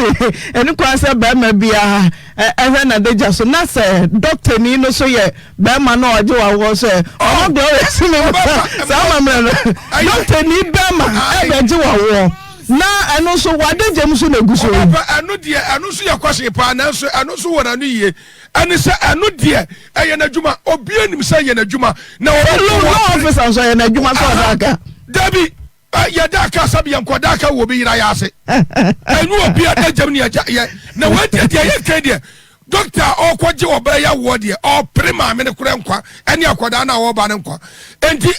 ɛne kwan sɛ barima biara ɛ, ɛhwɛ n'adagya so, na sɛ dɔktani no so yɛ barima na ɔgye w'awoɔ nso ɛ, Oh, Mama Gloria se me ɔbɛfa, ma saa amammerɛ no, ɛyɛ, dɔktani barima ae. ɛbɛgye w'awoɔ, na ɛno nso w'adagya mu so na ɛgu so yi. Ɔbɛfa, ɛno deɛ, ɛno nso yɛ kwasee paa, nanso ɛno nso wɔ n'ano yie. Ɛne sɛ ɛno deɛ ɛyɛ n'adwuma obiara nim sɛ ɛyɛ n'adwuma na Sɛ ɔno law nko law wɔ officer nso ɛyɛ n'adwuma sɛ ɔda aka. Dabi yɛda aka sɛbi yɛn nkɔda aka wɔ obi yera yɛ ase ɛnu obi ada gyam ne agya yɛ na wɔn deɛ deɛ yɛ kan deɛ dɔkta a ɔkɔgye ɔbaa yi awoɔ deɛ ɔpere maame no korɛ nkwa ɛne akwadaa no a ɔreba no nkwa enti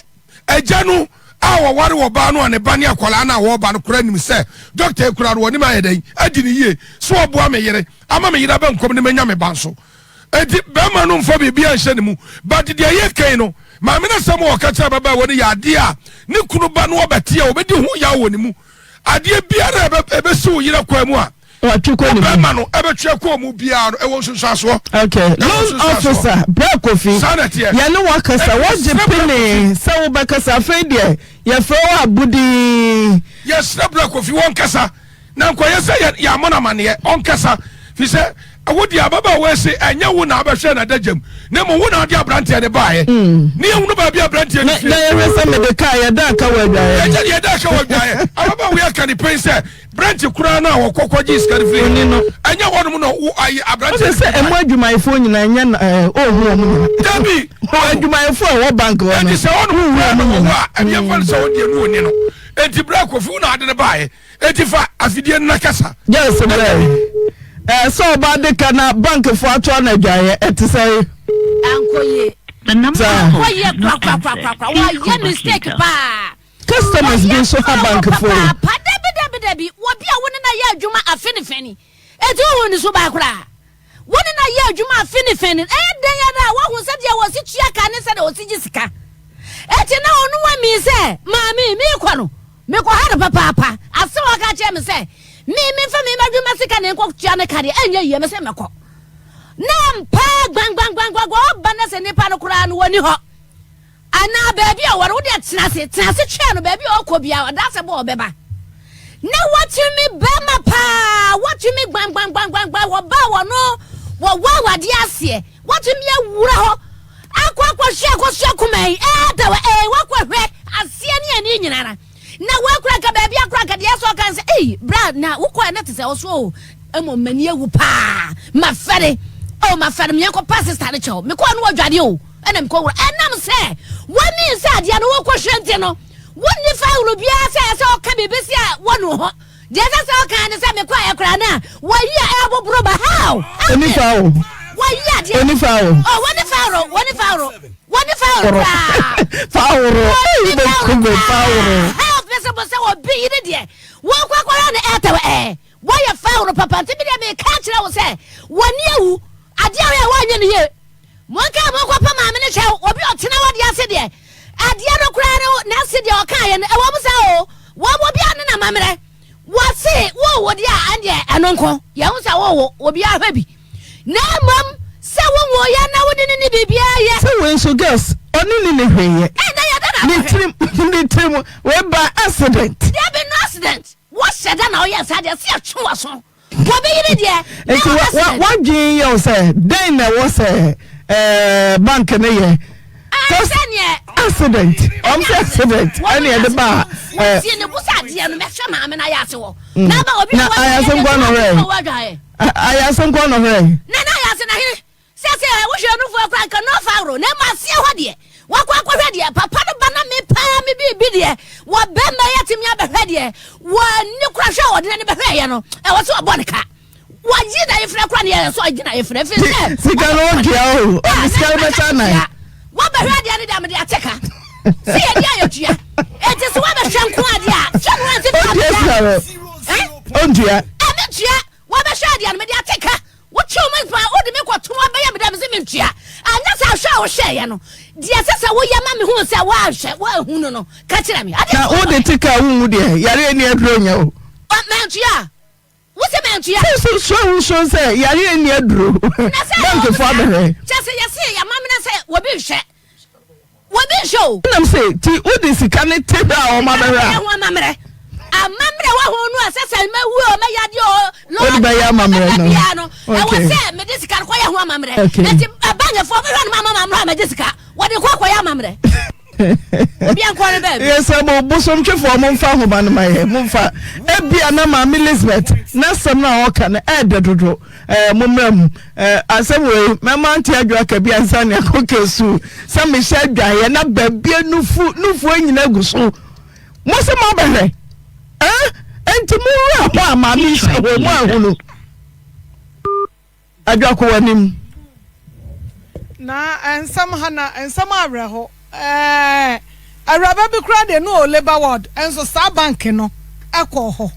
agya no a wɔware ɔbaa no a ne ba ne akwadaa no a wɔreba no koraa nim sɛ dɔkta yi koraa no wɔnim ayɛ dɛn adi ne yie so ɔboa me yere ama me yere aba nkɔm ne manya me ba nso enti bɛrima no mfa biribi anhyɛ ne mu but deɛ ɛyɛ kan no maame no asɛm a ɔka kyerɛ ababaawa no yɛ adeɛ a ne kunu ba no ɔbɛte a ɔbɛdi ho yaw wɔ ne mu adeɛ biara a ɛbɛsi wo yere kwan mu a Watwe kɔ ne mu. Ɔbɛma no ɛbɛtwe akɔ mu biara no ɛwɔ nsunsuansoɔ. Okay, loan officer Brɛ Kofi, Saa na ɛteɛ. yɛne wo akasa, Ɛnti woagye yɛsrɛ Brɛ pene Kofi. sɛ wobɛkasa, afei deɛ yɛfrɛ wo abodin. Yɛsrɛ Brɛ Kofi wɔnkasa na nkɔyɛ sɛ yɛ yɛammɔ no amaneɛ, ɔnkasa firi sɛ wo deɛ ababaawa yi se ɛnyɛ wo na abɛhwɛ n'adagya mu na mmom wo na wode aberanteɛ no baeɛ ne yɛhunu baabi a aberanteɛ no Na fie. na yɛhwɛ sɛ mede kaa yɛda aka wɔ adwaeɛ. Yɛkyɛ deɛ yɛda aka wɔ adwaeɛ. Ababaawa yi aka ne pɛn sɛ Branch koraa no a wɔkɔ kɔgye sika no firi Oni no. ɛnyɛ hɔnom na wo ayi aberante Ɔsɛ sɛ ɛmu adwumayɛfoɔ nyinaa nyɛ na ɛɛ ɔhu wɔn nyinaa. Dabi. Adwumayɛfoɔ a ɛwɔ bank hɔ no. Eti sɛ hɔnom Wohu koraa wɔn na wɔwɔ nyinaa. a ɛdeɛ mfa no sɛ ɔdeɛ no ɔni no. Eti bere kofi wo na ade no baeɛ. Eti fa afidie no na kasa. Yes brɛ. Ɛɛ sɛ ɔba de ka na bankfoɔ ato ano adwaeɛ ɛte sɛ. Ankɔ yie. The number Saa. called Ankɔ yie has not korakorakorakora. answered. Please Wayɛ call back mistake later. paa. Customers bi Ɔyɛ nso ha paa bank wɔ foɔ yi. papaapa. Dabi dabi dabi. Obi a wo ne no ayɛ adwuma afe ne fɛ ni. Eti wohu ne suban koraa? Wo ne no ayɛ adwuma afe ne fɛ ni. Ɛyɛ dɛn ara a woahu sɛdeɛ wɔsi tua ka ne sɛdeɛ wɔsi gye sika. Eti na ɔno wamii sɛ, Maame, meekɔ no, mekɔha no papaapa. Asɛm a ɔka kyerɛɛ me sɛ, me memfa me m'adwuma sika na nkɔtua ne ka deɛ, ɛnyɛ yie. Mese mɛkɔ. Na ampa gbangbangbangbangba ɔba na sɛ nipa no koraa no wɔnni hɔ. Anaa baabi a ɔwɔ no, wo deɛ tena ase, tena ase twɛn no baabi a ɔkɔ biara, ɔda ase bɔ ɔbɛba. Na watumi bɛrima paa, watumi gbangbangbangbangban, wɔbaa wɔ no, wɔwɔ awadeɛ aseɛ, watumi awura hɔ, akɔ akɔhwɛ akɔsua kuma yi, ɛɛ da wɔ, ɛɛ wakɔhwɛ ase. ne nyinara. Na woakura nka baabi akora nka deɛ ɛsɛ ɔka sɛ ei bra na wokɔɛ na te sɛ ɔso o mmom m'ani awu paa mafɛre o mafɛre meɛnkɔ pa sista no kyɛw mekɔɔ no wɔdwade o ɛna mekɔ wura ɛnam sɛ wɔne sɛ adeɛ no wokɔhwɛ nti no wonni fawuro biara sɛ ɛsɛ ɔka biribi si a wɔnu hɔ deɛ ɛsɛ sɛ ɔka ne sɛ mekɔɛ koraa no a wɔyi a ɛboboro ba how Oni foul. wɔyi adeɛ Oni foul. oh wɔne fawuro wɔne fawuro wɔne fawuro koraa Faworo. Eyi bɛ kube faworo. Health bɛ sɛ bɔ sɛ obi yiri deɛ wɔkɔ akɔyɛ no ɛtɛw ɛɛ wɔyɛ faworo papa nti mi deɛ mi ka kyerɛ wo sɛ wɔni awu adeɛ a wɔyɛ wɔnyɛ no yie monka monkɔ pa maame no kyɛw obi ɔtena wɔ deɛ ase deɛ adeɛ no koraa no n'ase deɛ ɔka yɛ no ɛwɔ mu sɛ o wɔn obi ano na mammerɛ wɔse wowo deɛ a ɛndeɛ ɛno nko yɛn ho sɛ wowo obi ahwɛ bi Na mmom sɛ wonwoo yɛ na wode no ne biribiara yɛ. Sɛ wei nso girls ɔne ne ne hwee yɛ. Ɛnna yɛ da na Ne tirim ne tirim wei ba accident. Dabi no accident wɔhyɛ da na ɔyɛ saa deɛ sɛ yɛtwe w'aso wɔbi yere deɛ na ɛwɔ accident. Nti wadwen yɛ wo sɛ dɛn na ɛwɔ sɛ ɛɛ bank ne yɛ. Sɛneɛ accident ɔm sɛ accident ɛne ɛde ba a. Wɔtie ne bo sɛ adeɛ no mɛhwɛ maame no ayɛ ase wɔ. Na ba obi na ayɛ ase nkɔ na ɔhwɛ. Ayase nko na ɔhwɛe. Na na ayase na he sɛ sɛ wohwɛ nufoɔ koraa nka no faworo na mmom aseɛ hɔ deɛ wakɔ akɔhwɛ deɛ papa no ba na me paa me biribi deɛ wɔ bɛmma yi atumi abɛhwɛ deɛ wɔani kora hwɛ a ɔde n'ani bɛhwɛeɛ no ɛwɔ sɛ ɔbɔ ne ka wɔyi na yɛfrɛ kora ne yɛ sɛ ɔgye na yɛfrɛ fi sɛ sika no ɔntua o ɔde sika no bɛhyɛ anan wɔbɛhwɛ adeɛ no deɛ mede ate ka sɛ yɛde a yɛtua enti sɛ wɔbɛhwɛ nko adeɛ a hwɛ no ansi ɔntua sika no ɔntua ɛmentua Wabɛhwɛ adeɛ no mede ate ka. Wotwew me paa wode me kɔto abɛyɛ me dɛ mese mentua. Anyɛ saa hwɛ a wohwɛeɛ no deɛ ɛsɛ sɛ woyɛ ma mehu sɛ woanhwɛ woanhunu no ka kyerɛ me. Adeɛ Na wode te ka a wonwu deɛ yareɛ nni aduro nyɛ o. Mantua a? Wose mantua? Sɛ so suro a wosuro sɛ yareɛ nni aduro. Na sɛ Bankfoɔ abɛhwɛ. Kyɛ sɛ yɛse yɛamamena sɛ obi nhwɛ. Wɔbi nhwɛ o. Ɛnam se ti wode sika no te hwɛ a wɔn abɛhwɛ a. Sika ho amammerɛ. Amammerɛ wɔ ho no a sɛ sɛ mɛwu o mɛyɛ adeɛ o. Wode bɛyɛ amammerɛ no. Bɛbia no. Ɛwɔ sɛ mede sika no kɔyɛ ho amammerɛ. Eti bankfoɔ bɛhwɛ no ma ama amammerɛ a mɛgye sika. Wɔde kɔ akɔyɛ amammerɛ. Obi ankɔ ne baabi. Yɛsɛ mo bosomtwefoɔ momfa nhoma no ma yɛ momfa. Ebia na maame Elizabeth n'asɛm no a ɔka no ɛɛdɛ dodo. Eh, mommra mu. Eh, asɛm wei, mɛma ante adwo aka bi ansa ne akɔ kesu. Sɛ mehyɛ adwaeɛ na baabi nufu, nufuo nyina gu so. Mo sɛ moabɛhwɛ. Eh, enti mo wura hɔ a maame nhyɛ hɔ, mo ahunu. Adwo akɔ w'anim. Na nsɛm ha na nsɛm awerɛho. Ɛɛ awuraba bi koraa deɛ no ɔwɔ labour ward nso saa bank no kɔɔ hɔ.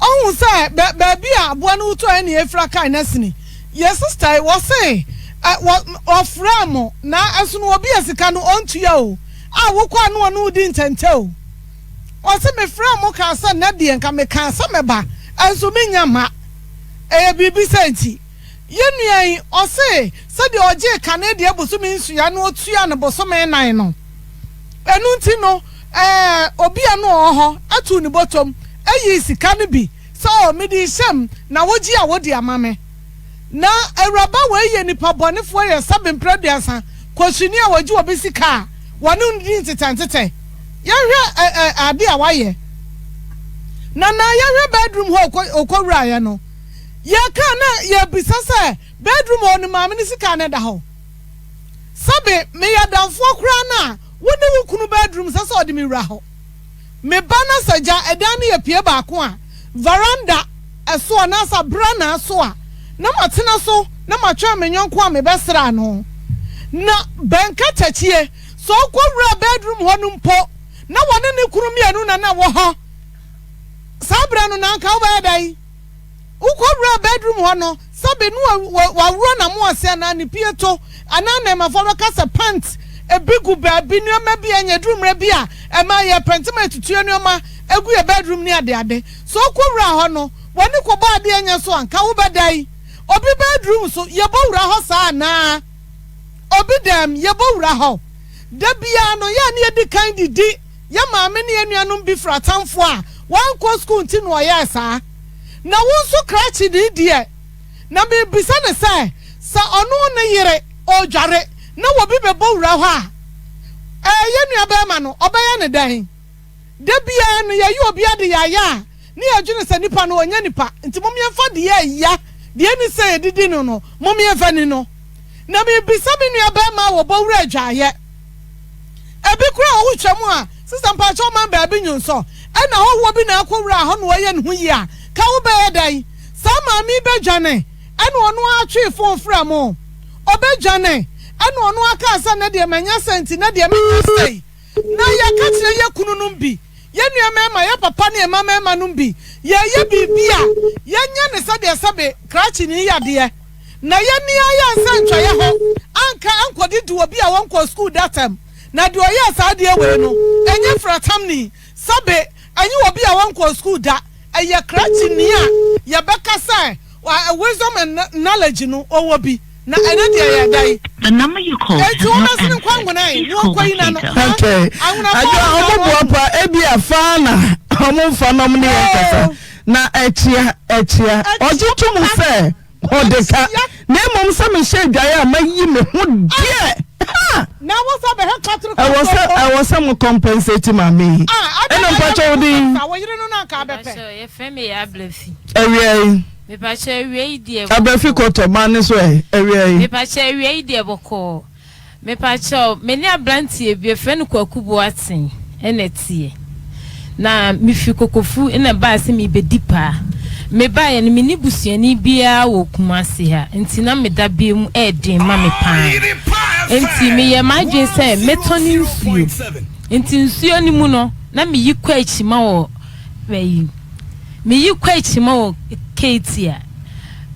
Ɔhu sɛ bɛ baabi a aboa no wotɔɛ ne efira kae no asini. Yɛ sister yi wɔse ɛ wɔ ɔfrɛɛ mo na ɛsono obi a sika no ɔntua o a wokɔ a na ɔne wo di ntɛntɛ o. Ɔse mefrɛɛ mo kaa sɛ nnɛ deɛ nka mekaa sɛ mɛba nso mennya mma. Ɛyɛ biribi sɛ nti. Yɛn nua yi, ɔse sɛdeɛ ɔgyee kane deɛ bosome nsua na ɔtua no bosome nan no, ɛno nti no ɛɛ obi a na ɔwɔ hɔ too ne bɔtɔm yii sika no bi sɛ oh mede rehyɛ mu na wogye a wode ama me. Na awuraba wei yɛ nipa bɔnefoɔ yɛ sɛbe mprɛ aduasa kɔsuni a wɔgye obi sika a wɔne no di ntetɛntetɛ. Yɛnhwɛ ɛ ɛ ade a wayɛ. Na na yɛhwɛ bedroom hɔ ɔkɔ ɔkɔwuraeɛ no. Yɛka a na yɛbisa sɛ bedroom hɔ no maame no sika na ɛda hɔ? Sɛbe meyɛ adamfoɔ koraa no a, wo ne wo kunu bedroom sɛ sɛ ɔde me wura hɔ. Me ba na sɛ gya ɛdan no yɛ pie baako a, veranda so anaasɛ abranaa so a na matena so na matwɛn me yɔnko a mebɛsra no. Na bɛnkatakyie, sɛ ɔkɔ wura bedroom hɔ no mpo na wɔne ne kunu mmienu na na ɛwɔ hɔ saa berɛ no na anka wobɛyɛ dɛn? Wokɔwuraa bedroom hɔ no, sɛbe no waworɔ n'amoase anaa ne pieto anaa nnɛɛmafoɔ bɛka sɛ pant bi gu baabi, nneɛma bi a ɛnyɛ, ɛduru mmerɛ bi a ɛma yɛpɛnte ma yɛtutu yɛn nneɛma gu yɛn bedroom ne adeade. Sɛ wokɔwuraa hɔ no, w'ani kɔbɔ adeɛ a ɛnyɛ so a, nka wobɛda yi? Obi bedroom so, yɛbɔ wura hɔ saa anaa? Obi dɛm, yɛbɔ wura hɔ? Da biara no, yɛ a na yɛdi kan didi. Yɛn maame ne yɛn nuanom bi firi atamfoɔ a wɔankɔ sukuu nti na wɔyɛɛ saa. Na wo nso krakye ni deɛ, na merebisa no sɛ, sɛ ɔno ne yere ɔredware na obi bɛbɔ wura hɔ a, ɛɛ yɛn nuabarima no, ɔbɛyɛ no dɛn? Da biara no yɛyɛ obi ade yaya a, ne yɛdwene sɛ nipa no ɔnyɛ nipa, nti mom yɛmfa deɛ ɛya, deɛ ɛni sɛ yɛdidi no no, mom yɛmfa ni no. Na mebisa me nua barima a wɔbɔ wura adwaeɛ, ebi koraa ɔwo twam a, sista mpakyɛw man baabi nyonsɔ, ɛna hɔhoɔ bi na akɔ wura hɔ na ɔyɛ ne ho yie a, ka wo bɛyɛ dɛn? Saa maame yi bɛdwane, ɛna ɔno ara twee phone frɛ mo, ɔbɛdwane, ɛna ɔno ara kaa sɛ nɛ deɛ manya sɛ nti nɛ deɛ menya sei. Na yɛka kyerɛ yɛn kununom bi, yɛn nua mmarima, yɛn papa ne yɛn mma mmarima nom bi, yɛreyɛ biribi a, yɛnyɛ no sɛdeɛ sɛbe krakyeni yɛ adeɛ, na yɛnni ara yɛn nsa ntwa yɛn ho anka ankɔdidi obi a ɔnkɔɔ sukuu da atɛm. Na deɛ ɔyɛɛ saa adeɛ wei no, ɛnyɛ fratamni, sɛbe ɛnyɛ obi a ɔnkɔɔ sukuu da, ɛyɛ krakyeni a yɛbɛka sɛ wisdom and knowledge no ɔwɔ bi. Na ɛno deɛ yɛ dɛn? The number you called Enti has not wɔbɛsene nkɔ answered. anwona ɛ, Please na call wɔnkɔyi back n'ano. later. Ha? Okay. Anwona Adwo pa a ɔmo ɔmo na boa wɔn. pa ebi a faa na ɔmo nfa nom ne yɛn kasa Oo, na ɛkyea ɛkyea ɔgye ɛkyea to mu pa, sɛ ɔde ka ɛkyea. na mmom sɛ mehyɛ adwaeɛ a mayi me ho Ah! deɛ ha Na wɔ sɛ bɛhwɛ katoro ɛwɔ kɔntɔn sɛ mpo. ɛwɔ sɛ mo compensate maame yi Ah, adɛn ɛna na ɛyɛ mpakyɛ wo wo din kasa, wo yere no na anka abɛpɛ. Mepakyɛw yɛfrɛ me Yaa Blafi. awia yi. Mepakyɛw awia yi deɛ Abrafi bɔkɔɔ. kɔtɔ ma ne so ɛ awia yi. Mepakyɛw awia yi deɛ bɔkɔɔ. Mepakyɛw me ne abranteɛ bi yɛfrɛ no Kwaku Boateng ɛna ɛteɛ. Na me firi Kokofu ɛna ɛbaa sɛ merebɛdi paa. Me baeɛ no menni busuani biara wɔ Kumasi ha nti na me dabea mu ɛɛden ma me paa. Nti meyɛɛ m'adwene sɛ mɛtɔ ne nsuo. Nti nsuo no mu no na meyi kɔ akyima wɔ ayi. Meyi kɔ akyima wɔ Ketia.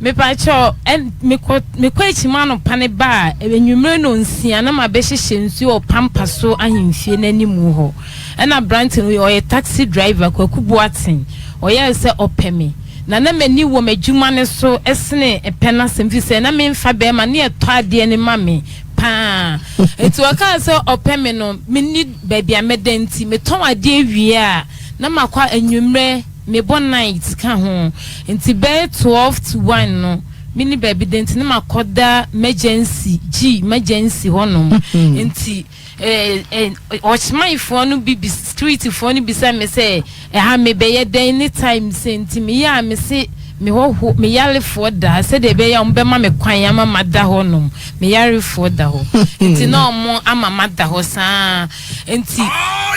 Mepakyɛw, ɛn, mekɔ, mekɔ akyima anɔpa no ba a, anwummere nnɔnsia na mabɛhyehyɛ nsuo wɔ Pampa so ahemfie no anim hɔ. Ɛna aberante no, ɔyɛ taxi driver, Kwaku Boateng, ɔyɛɛ sɛ ɔpɛ me. Na na m'ani wɔ m'adwuma no so sene pɛ no asɛm, firi sɛ na memfa bɛrima ne ɛtɔ adeɛ no ma me paa. Nti ɔkaa sɛ ɔpɛ me no, menni baabi a mɛda nti, metɔn adeɛ wie a, Na makɔ anwummerɛ mebɔ night ka ho nti bɛyɛ 12 to 1 no menni baabi da nti na makɔ da mergency G mergency hɔ nom nti eh, eh, ɔkyemaefoɔ no bi securityfoɔ no bisa me sɛ ɛha mebɛyɛ dɛn ne time sɛ nti meyɛ a mese me hɔho me yarefoɔ da sɛdeɛ ɛbɛyɛ a wɔbɛma me kwan ama mada hɔ nom me yarefoɔ da hɔ nti na wɔn ama mada hɔ saa Enti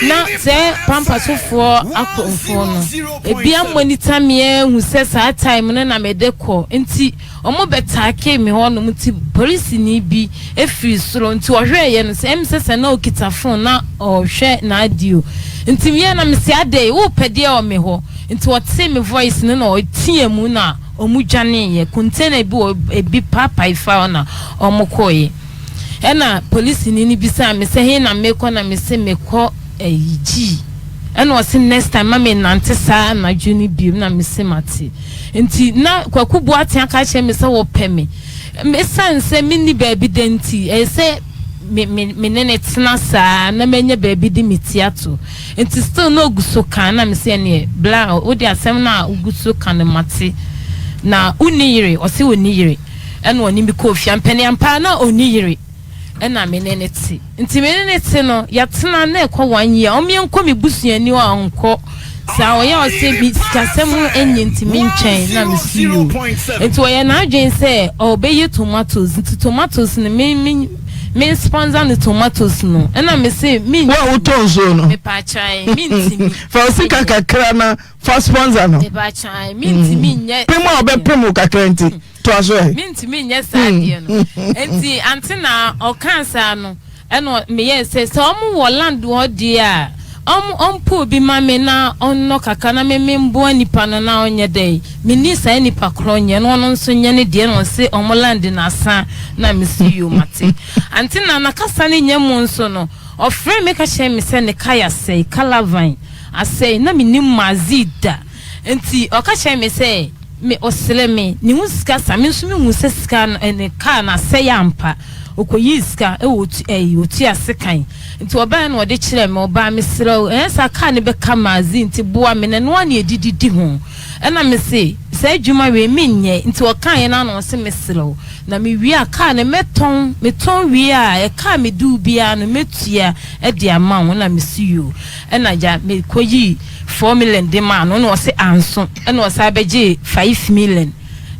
na sɛ pampasofoɔ akorɔmfoɔ no, ebi amonita me ahu sɛ saa time no na mede kɔ, nti wɔn bɛtaakee me hɔ nom, nti polisini bi firi soro, nti ɔhwɛɛyɛ no sɛ ɛm sɛ sɛ na ɔkita phone na ɔrehwɛ n'adeɛ o, nti meɛ na mese adɛn wopɛ deɛ wɔ me hɔ, nti ɔtee me voice no na ɔteaa mu na wɔn dwaneeɛ, container bi wɔ ebi paapae faa hɔ na wɔn kɔeɛ. Ɛna polisini no bisaa me sɛ he na mekɔ na mese mekɔ ayi G. Ɛna ɔse next time ma me nnante saa anadwo no biom na mese mate. Nti na Kwaku Boateng aka akyerɛ me sɛ wɔpɛ me. Esiane sɛ menni baabi da nti ɛyɛ sɛ me me me ne no tena saa na manya baabi de me ti ato. Nti still na ogu so ka na mese ɛneɛ bla wode asɛm no a wogu so ka no mate. Na wonni yere? Ɔse ɔnni yere. Ɛna ɔne me kɔɔ fie. Ampaniampa ara na ɔnni yere ɛna me ne no te. Nti me ne no te no, yɛatena na ɛkɔ one year. Ɔmo yɛnkɔ me busuani hɔ a ɔnkɔ. Saa ɔyɛ a ɔse me sikasɛm ho ɛnyɛ nti me ntwɛn na me se yoo. Nti ɔyɛ n'adwene sɛ ɔbɛyɛ tomatoes. Nti tomatoes no me me me sponsor no tomatoes no. Ɛna me se me Wo a wotɔ nsuo no. Mepaakyɛw mentimi. Fa wo sika kakra na fa sponsor no. Mepaakyɛw mentimi nyɛ. Pem a ɔbɛpem wo kakra nti. Toa so ɛ. Mentumi nyɛ saa adeɛ no. Nti ante na ɔkaa saa no, ɛna meyɛɛ sɛ, sɛ wɔn wɔ land hɔ deɛ a, wɔn ɔmpɛ obi ma me na ɔnnɔ kakra na me memboa nipa no na ɔnyɛ dɛn, menni saa nipa korɔ nyɛ na ɔno nso nyɛ ne deɛ na ɔse wɔn land no asa na mese yoo mate. Ante na nakasa no nyɛ mu nso no, ɔfrɛɛ me ka kyerɛɛ me sɛ ne car asɛe, calavan asɛe, na mennim Mazii da. Nti ɔka kyerɛɛ me sɛ. Me ɔsrɛ me ne ho sika sa me nso me hu sɛ sika no ɛne car no asɛe ampa ɔkɔyii sika ɛwɔ otu ɛyi otua sekan nti ɔbaeɛ na ɔde kyerɛɛ me ɔbaa me srɛ wo ɛnyɛ saa car no bɛka magazine nti boa me na ɛno ara na yɛde didi ho ɛna me se sɛ. saa adwuma wei menyɛ. Nti ɔkaeɛ no ara na ɔse mesrɛ wo, na mewie a kaa no mɛtɔn, metɔn wie a ɛka a mede wo biara no mɛtua de ama wo. Ɛna mese yoo. Ɛna gya mekɔyii 4 million de maa no, ɛna ɔse anso, ɛna ɔsan bɛgyee 5 million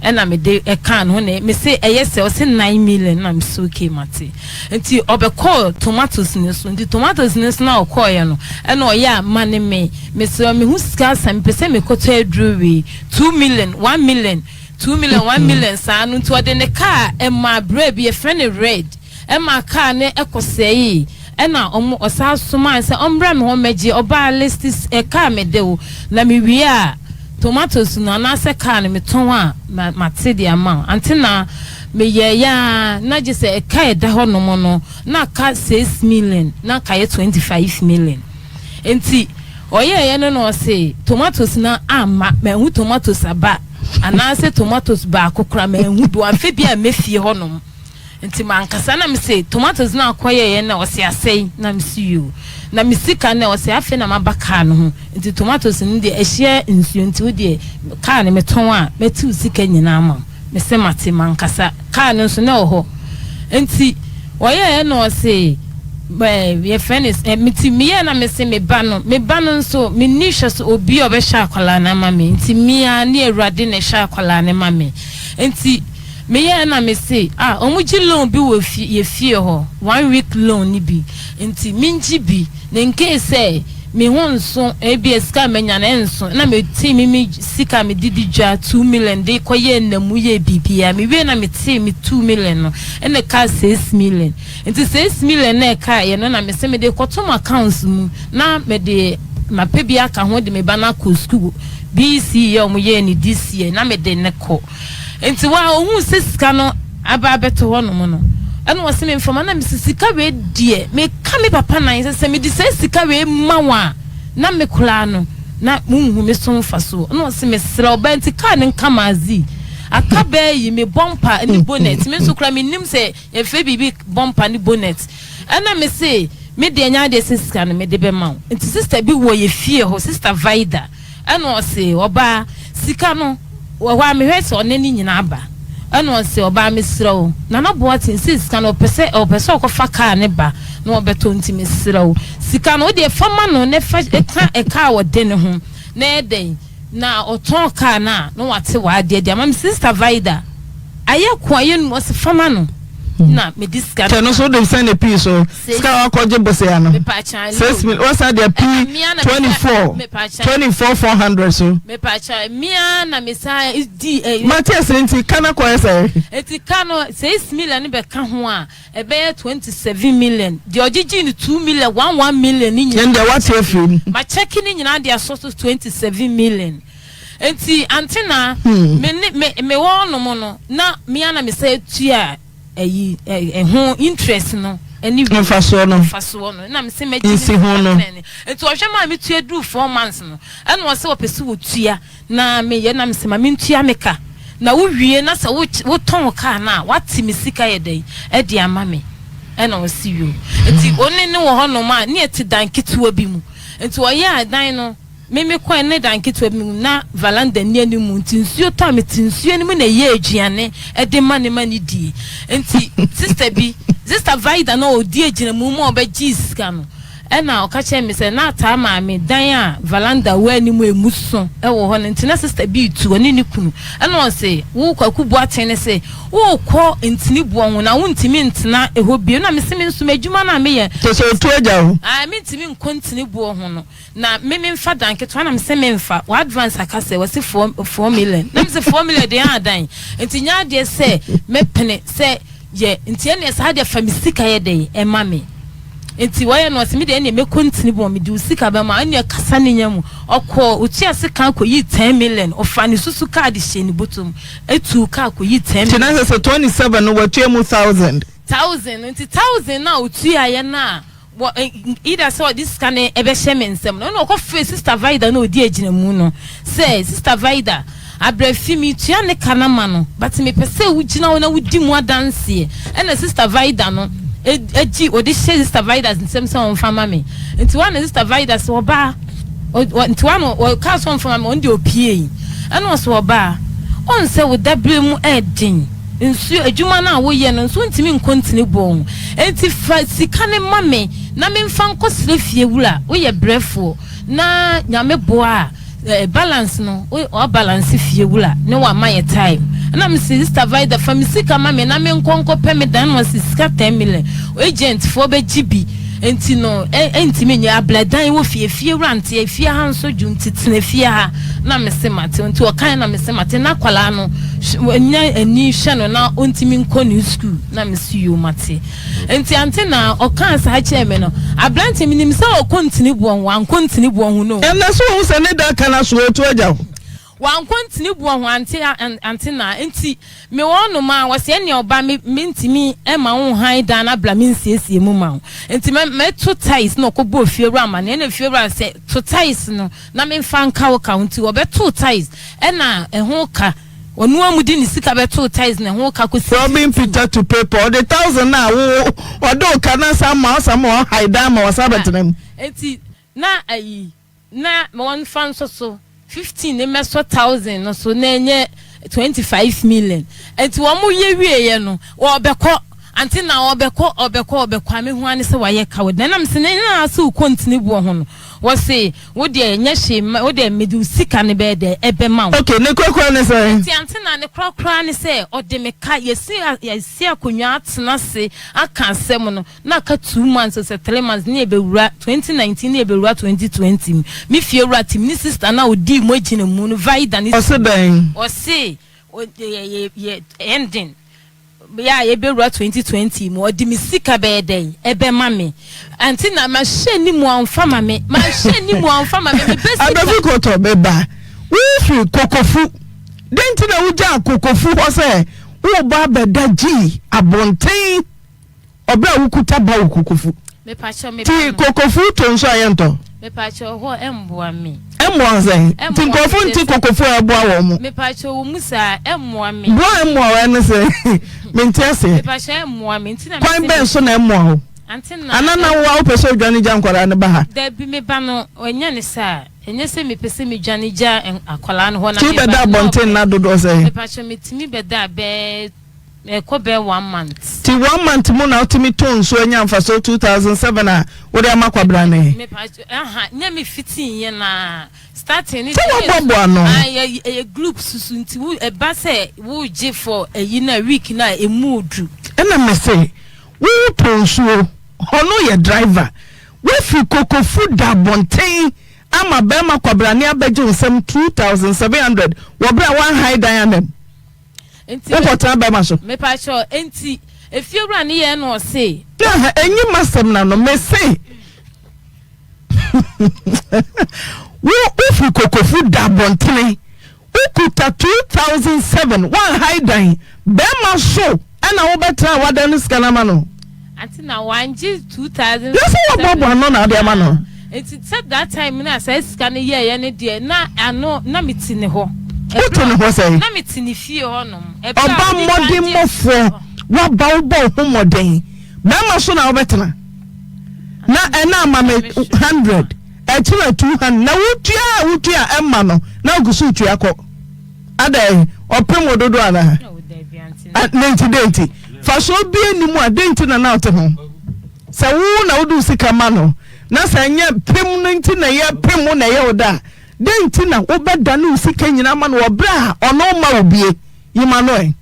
ɛna mede ɛkaa ne ho na mese ɛyɛ sɛ ɔse 9 million na mese okay mate. Nti ɔbɛkɔɔ tomatoes no so, nti tomatoes no so na ɔkɔɔeɛ no ɛna ɔyɛ a ma ne me mesrɛ me ho sika asa, mepɛ sɛ mekɔtɔ aduro wei 2 million, 1 million, 2 million, 1 million saa no. Nti ɔde ne kaa ɛma berɛ bi yɛfrɛ no red ɛma kaa ne ɛkɔ sɛee, ɛna ɔmo ɔsan somaa sɛ ɔmmra me hɔ mmɛgye. Ɔbaa list ɛkaa me de wo na mewie a tomatoes no anaasɛ kaa no metɔn a mate de ama wo. Ante na meyɛ ya na gye sɛ ɛka ɛda hɔ nom no na aka 6 million na aka yɛ 25 million. Nti ɔyɛɛyɛ no na ɔse tomatoes na ama mahu tomatoes aba anaasɛ tomatoes baako kora mahu bi wamfɛ bi a mɛfie hɔ nom. Nti mankasa na mese tomatoes na akɔyɛyɛ na ɔse asɛe, na mese yoo, na me sika na ɔse afei na maba kaa no ho. Nti tomatoes no deɛ ɛhyia nsuo, nti wo deɛ kaa no metɔn a mɛtew sika nyinaa ma wo. Mese mate. Mankasa kaa no nso na ɛwɔ hɔ. Nti ɔyɛɛ na ɔse ɛɛ yɛfrɛ no ɛ meti meyɛ na mese me ba no, me ba no nso menni hwɛ so obi a ɔbɛhwɛ akwadaa no ama me, nti mmea ne Awurade na ɛhwɛ akwadaa no ma me. Nti meyɛ na mese ah, ɔmo gye loan bi wɔ fie, yɛ fie hɔ one week loan ni bi, nti mengye bi na nkee sɛ me ho nso ebi sika menya na ɛnso na mete me sika me didi dwa 2 million de kɔyɛ nnamu yɛ biribiara. Mewie na mete me 2 million no ɛna ɛka 6 million. Nti 6 million na ɛka yɛ no na mese mede kɔto m accounts mu na mede mapɛ bi aka ho de me ba no akɔ school BECE yɛ ɔmo yɛ ne this year na mede ne kɔ. Nti wa ohun sɛ sika no aba abɛto hɔ nom no ɛna ɔsɛ me nfama na mesi sika wei deɛ meka me papa nan sɛ mede sɛ sika wei ma wa a na me koraa no na munhu me so mfa so. Ɛna ɔsɛ mesrɛ ɔbaa, nti kaa ne nka maazi aka bɛɛ yi me bumper ne bonnet. Me nso koraa menim sɛ yɛfrɛ biribi bumper ne bonnet. Ɛna me se me deɛ nya adeɛ sɛ sika no mede bɛma wo. Nti sister bi wɔ yɛ fie hɔ, Sister Vida, ɛna ɔse ɔbaa sika no wɔ hɔ a mehwɛ sɛ ɔne ne nyinaa ba. Ɛna ɔse ɔbaa, mesrɛ wo, Nana Boaten sɛ sika no ɔpɛ sɛ ɔkɔfa kaa ne ba na ɔbɛtɔ, nti mesrɛ wo sika no wodeɛ fa ma no ne fa ɛka ɛka a wɔde ne ho na ɛdɛn na ɔtɔn kaa no a na wate w'adeɛ de ama me. Sister Vida ayɛ ko ayɛ nu, ɔse fa ma no na mede sika. Kyɛ no so wode sɛn ne pii so sika wakɔgye bosea no 6 million wasa deɛ pii 24 24 400 so. Mepakyɛ mmea na mesa di ɛ. Matias nti ka na kɔyɛ sɛ. Eti ka no 6 million bɛka ho a ɛbɛyɛ 27 million. Deɛ ɔgyegye no 2 million, 1 1 million ne nyinaa. Yɛn deɛ wate afiri mu. Ma kyɛki ne nyinaa de asɔ so 27 million. Nti antena me ne me wɔ ɔnom no na mmea na mesa tua ɛyi ɛho interest no ɛne mfasoɔ no. Mfasoɔ no na mese mɛgye ne nsi ho no. Nti ɔhwɛ maa mi tua duru 4 months no ɛna ɔsɛ ɔpɛ sɛ wɔtua na meyɛ na mesɛ ma mentua me ka na wowie na sɛ wotɔn kaa no a wate me sika yɛ dɛn ɛde ama me. Ɛna ɔsi yo. Nti ɔne ne wɔ hɔnom a ne yɛte dan ketewa bi mu, nti ɔyɛ a dan no mímí kwan ne dan ketewa bi mu na veranda ni anim, nti nsuo tɔ a mete nsuo no mu na ɛyɛ aduane ɛde ma ne ma ne die. Nti sister bi, Sister Vida, na ɔdi agyina mu ma ɔbɛgye sika no ɛna ɔka kyerɛ me sɛ na ataa maame dan a veranda wɔ anim emu so ɛwɔ hɔ no. Nti na sister bi tu ɔne ne kunu ɛna ɔse wo Kwaku Boaten ne sɛ wokɔ ntini boɔ ho na wontumi ntena ɛhɔ bio na mese me nso m'adwuma no a meyɛ. Kyɛ sɛ otu agya o. Ah, mentumi nkɔ ntini boɔ ho no na me memfa dan ketewa na mesɛ memfa wɔ advance aka sɛ wɔse 4 4 million na mesɛ 4 million deɛ adan nti nya adeɛ sɛ mɛpene sɛ yɛ. Nti ɛneɛ saa deɛ fa me sika yɛ dɛn ɛma me. Nti wɔyɛ no ɔsɛ me deɛ ɛneɛ mɛkɔ ntini bɔ mede wo sika bɛma. Ɛneɛ kasa ne nya mu ɔkɔ otua sika kɔyi 10 million, ɔfa ne susu kaadi hyɛ ne bɔtɔ mu etu kaa kɔyi 10 Nti na million. Sɛ 27 no watua mu 1,000. 1,000 no nti 1,000 na otua yɛ na wɔ either sɛ ɔde sika no ɛbɛhyɛ me nsam no ɛna ɔkɔfrɛ Sister Vida na ɔdi agyina mu no sɛ Sister Vida abrɛfi mi tua ne ka na ma no, but mepɛ sɛ wogyina hɔ na wodi mu adanseɛ. Ɛna Sister Vida no agyi ɔde hyɛ Sister Vida nsɛm sɛ ɔmfa ma me. Nti wa na Sister Vida sɛ ɔbaa nti wa na ɔka sɛ ɔmfa ma me, ɔno deɛ ɔpie yi ɛna ɔsɛ ɔbaa. Ɔn sɛ wo daberɛ mu ɛɛden, nsuo, adwuma no a woyɛ no nso wontumi nkɔ ntini bɔn ho, enti fa sika no ma me na memfa nkɔsrɛ fie wura, woyɛ brɛfoɔ na Nyame boa a, Eh balance no wo wa balance fie wura ne wa ma yɛ time ɛna me se sister Vida fa me sika ma me na me nkɔ nkɔ pɛ me dan na ɔse sika 10 million agent foɔ bɛ gye bi nti no ɛntimi nyɛ abla dan wɔ fie fie wura nte fie ha nso dwo nti tena fie ha na me se mate nti ɔkan na me se mate na akwadaa no nya ani hwɛ no na ɔntimi nkɔ new school na me se yoo mate. Nti ante na ɔkaa saa kyerɛɛ me no, aberanteɛ menim sɛ ɔkɔ ntini boɔ ho, wankɔ ntini boɔ ho no. Ɛnɛ so wohu sɛ ne da ka no aso ɔtu agya wo. Wankɔ ntini boɔ ho ante ante na nti me wɔ hɔ nom a wɔse ɛneɛ ɔba me mentumi mma wo nhan dan no abla me nsiesie mu ma wo nti mɛ mɛto tiles na ɔkɔ bɔɔ fiewura amaneɛ ɛna fiewura sɛ to tiles no na memfa nka wo ka ho nti ɔbɛtoo tiles ɛna ɛho ka Ɔno ara mu de ne sika bɛtoo tithes na ɛho ka kɔsi. Robbing Peter to pay Paul, ɔde thousand no a wo ɔde wo ka no asan ma wo asan ma wahae dan ma wasan abɛtena mu. Enti na ayi na wɔmfa nsɔ so 15 mmɛsɔ thousand no so na ɛnyɛ 25 million. Enti wɔn yɛ wieɛ no wɔbɛkɔ ante na ɔbɛkɔ ɔbɛkɔ ɔbɛkɔ a mehu ara ne sɛ wayɛ ka wɔ dan na mese ne nyinaa ase wokɔ ntini boɔ ho no Wɔse, Wo deɛ, nyɛ hwee mma, wo deɛ, mede wo sika no bɛyɛ dɛn? Ɛbɛma wo. Okay, ne korakora ne sɛn? Nti ante na ne korakora ne sɛ, ɔde me ka, yɛsi, yɛasi akonnwa atena ase aka asɛm no, na aka two months o sɛ three months ne yɛbɛwura 2019 ne yɛbɛwura 2020 mu. Me fiewura te me ne sister no a ɔdii mu agyina mu no, Vida ne Ɔse dɛn? Ɔse, o, yɛ, yɛ, yɛ, ending. Bere a yɛbɛwura 2020 mu, ɔde me sika bɛyɛ dɛn? Ɛbɛma me. Ante na mahyɛ ne mu a ɔmfa ma me. Mahyɛ ne mu a ɔmfa ma me. Me bɛ sika. Abrafi Kotɔ, me ba, wofiri Kokofu. Dɛn nti na wogyaa Kokofu hɔ sɛ woreba abɛda Gyii abɔnten ɔberɛ a wokuta ba wɔ Kokofu? Mepakyɛw me Ti ba no. Kokofu to nso a yɛntɔ. Mepakyɛw hɔ ɛmboa me. Ɛmmoa wo sɛn? Ɛmmoa Nti me nkurɔfo kyerɛ nte sɛ. Kokofu a ɛboa wɔn mo. Mepakyɛw wɔ mu saa ɛmmoa me. Boa a ɛmmoa wo ɛne sɛ mente aseɛ. Mepakyɛw ɛmmoa me nti na Kwan mese bɛn me. so na ɛmmoa wo? Ante na Ana na ɛ. wo a wopɛ sɛ odwane gya nkwadaa no ba ha? Dabi me ba no ɛnyɛ ne saa ɛnyɛ sɛ mepɛ sɛ medwane gya akwadaa no hɔ na Nti me ba wobɛda no na abɔnten ɔpɛ. nna dodoɔ sɛn? Mepakyɛw metumi bɛda bɛɛ. Ɛkɔ bɛyɛ one month. Nti one month mu na wotumi too nsuo nya mfasoɔ 2007 a wode ama Kwabena no yi? Mepakyɛw aha nyɛ me fitii yɛ naa starting ne Sɛ deɛ ɛyɛ woaboaboa ano. Ah ɛyɛ ɛyɛ group susu nti wo ɛba sɛ wo gye for ɛyi no a week no a ɛmu odu. Ɛna mese wo tɔ nsuo ɔno yɛ driver woafiri kokofu da abɔnten ama bɛrima kwabrane abɛgye wo nsam 2700 wɔ berɛ a woanhae dan anam. Nti Wokɔ tena bɛrima so. Mepakyɛw, enti efiewura no yɛɛ na ɔse. Na enyi m'asɛm na no mese wo wofi kokofu da abɔntene wokuta 2007 woanhae dan bɛrima so ɛna wobɛtena a wadan no sika no ama no. Ante na wangye 2007. Na sɛ waboaboa ano na ade ama no. Nti sɛ that time na saa sika no yɛɛyɛ no deɛ na ano na me ti ne hɔ. Wote ne hɔ sɛn? Na me te ne fie hɔ nom. Ɔba mmɔdenmɔfoɔ waba wobɔ wo ho mmɔden bɛrima so na wobɛtena na ɛna ama me 100 ɛkyena 200 na wotua a wotua ɛma no na wogu so tua kɔ. Adɛn, ɔpem wo dodo anaa? Ne nti dɛn nti? Fasoɔ bia nni mu a dɛn nti na na ɔte ho? Sɛ wo na wode wo sika ma no na sɛ ɛnyɛ pem no nti na ɛyɛ pem wo na ɛyɛ wo dɛ a, dɛn nti na wobɛdane wo sika nyinaa ma no wɔ berɛ a ɔno mma wo bie? Yi ma no ɛ.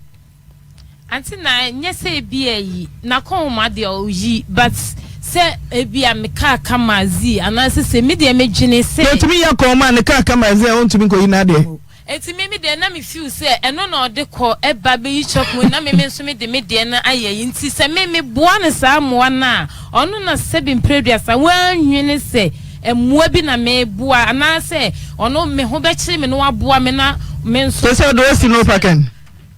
Ante na nyɛ sɛ ebia yi nakɔnhoma deɛ ɔyi but sɛ ebia me car kama zii anaasɛ sɛ me deɛ me dwene sɛ. Na otumi yi akɔnhoma a ne car kama zii a ontumi nkɔyi n'adeɛ. Enti me me deɛ na me feel sɛ ɛno na ɔde kɔ ɛba bɛyi chop money na me me nso me de me deɛ no ayɛ yi nti sɛ me me boa no saa mmoa no a ɔno na sɛbi mprɛduasa wannwene sɛ mmoa bi na me boa anaasɛ ɔno me ho bɛkyere me na waboa me na me nso. Kyerɛ sɛ ɔde wo asi no parking.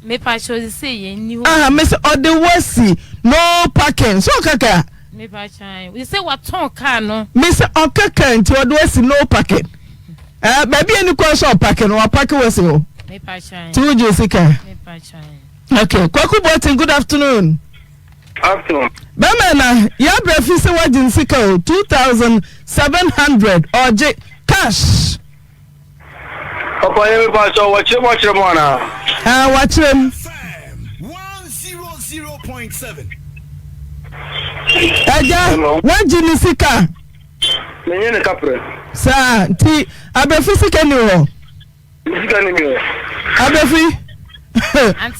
Mepakyɛw sesei yɛn nni hɔ. Aha mese ɔde wo asi no parking so ɔka kaa. Mepakyɛw ae sɛ watɔn kaa no. Mese ɔka kaa nti ɔde wo asi no parking eh baabi a ni kwan sɛ ɔpake no wapake wo asi hɔ. Mepakyɛw ae. Ti wo gye sika. Mepakyɛw ae. Okay Kwaku Boateng good afternoon. Afternoon. Bɛmɛ na yɛabrɛ fi sɛ wagye nsika o 2700 ɔgye cash. Papa yɛ mepa kyɛw wɔkyerɛ mu akyerɛ mu anaa. Ah, wakyerɛ mu. Agya, woagye ne sika? Menye ne kaprɛ. Saa, nti abɛfi sika ni hɔ? Me sika ni mi hɔ. Abɛfi,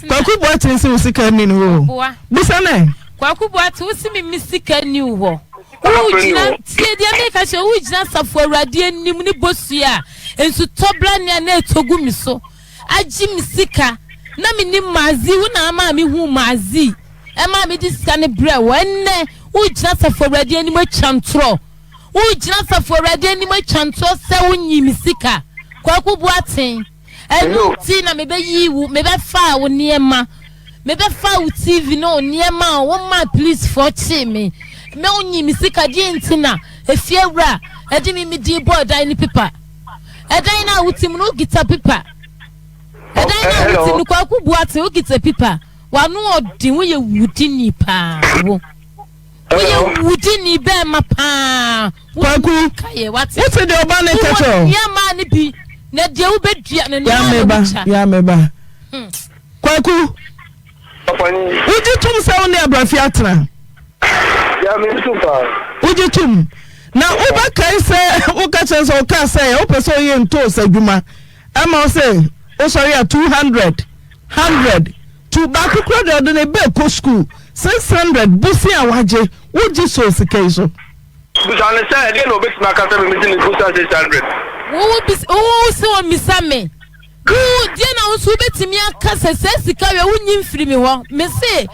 Kwaku Boateng se wo sika ni ne hɔ o. Bisa no ɛ. Kwaku Boateng, wo se me me sika ni wo hɔ. Wogyina, tie deɛ meka kyerɛ wo, wogyina asafo awurade anim ne bosua a nsutɔ brane a na ɛtɔ gu me so agye me sika na mennim Mazi, wo na amaa mehuu Mazi, ɛmaa mede sika no brɛɛ wo. Ɛnnɛ, wogyina asafo awurade anim atwa ntorɔ. Wogyina asafo awurade anim atwa ntorɔ sɛ wonyii me sika. Kwaku Boateng. Ɛno nti na mebɛyii wo, mebɛfaa wo nneɛma, mebɛfaa wo TV ne wo nneɛma a womaa polisfoɔ kyee me. Me wonyii me sika, deɛ nti na efiewura ɛde me me din bɔɔ dan no pipa. Ɛdan no a wote mu no wokita pipa. Ɛdan no a wote mu no Kwaku Boateng wokita pipa. W'ano ɔden, woyɛ wudini paa wo. Woyɛ wudini bɛɛma paa. Kwaku, wote deɛ ɔba ne ka kyerɛ wo? Wowɔ maa no bi, na deɛ wobɛdua no, nea na wotwa. Ya me ba. Hmm. Kwaku, wogye tom sɛ wo ne abrafi atena? Ya me tom paa. Wogye tom. Na wobɛkae sɛ woka kyerɛ sɛ ɔkaa sɛ wopɛ sɛ ɔyɛ ntoos adwuma ɛma wo sɛ wosɔre a 200 100 To baako koraa deɛ ɔde ne ba ɛkɔ sukuu 600 bosea a wagye wogye soo sika yi so. Bisa no sɛ ɛdeɛn na ɔbɛtumi aka sɛ me megye ne bosea 600. Wo wo bisa wo se ɔmmisa me wo deɛ na wo nso wobɛtumi aka sɛ saa sika wei wonyi mfiri me hɔ me se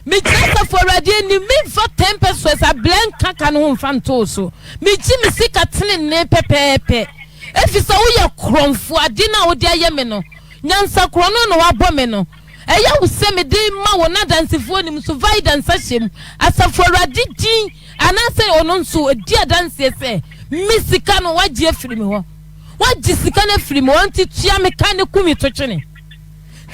megyina asafo awurade anim memfa 10 pesos ablɛ nka ka no ho mfa nto wo so megye me sika tenenee pɛpɛɛpɛ efisɛ woyɛ korɔmfoɔ ade no a wode ayɛ me no Nyansa korɔ no na wabɔ me no. Ɛyɛ wo sɛ mede rema wo na adansefoɔ nim nso Vida nsa hyɛ mu, Asafo Awurade din, anaasɛ ɔno nso ɔdi adanseɛ sɛ me sika no wagye afiri me hɔ. Wagye sika no afiri me hɔ, nti tua me ka ne ku me to twene.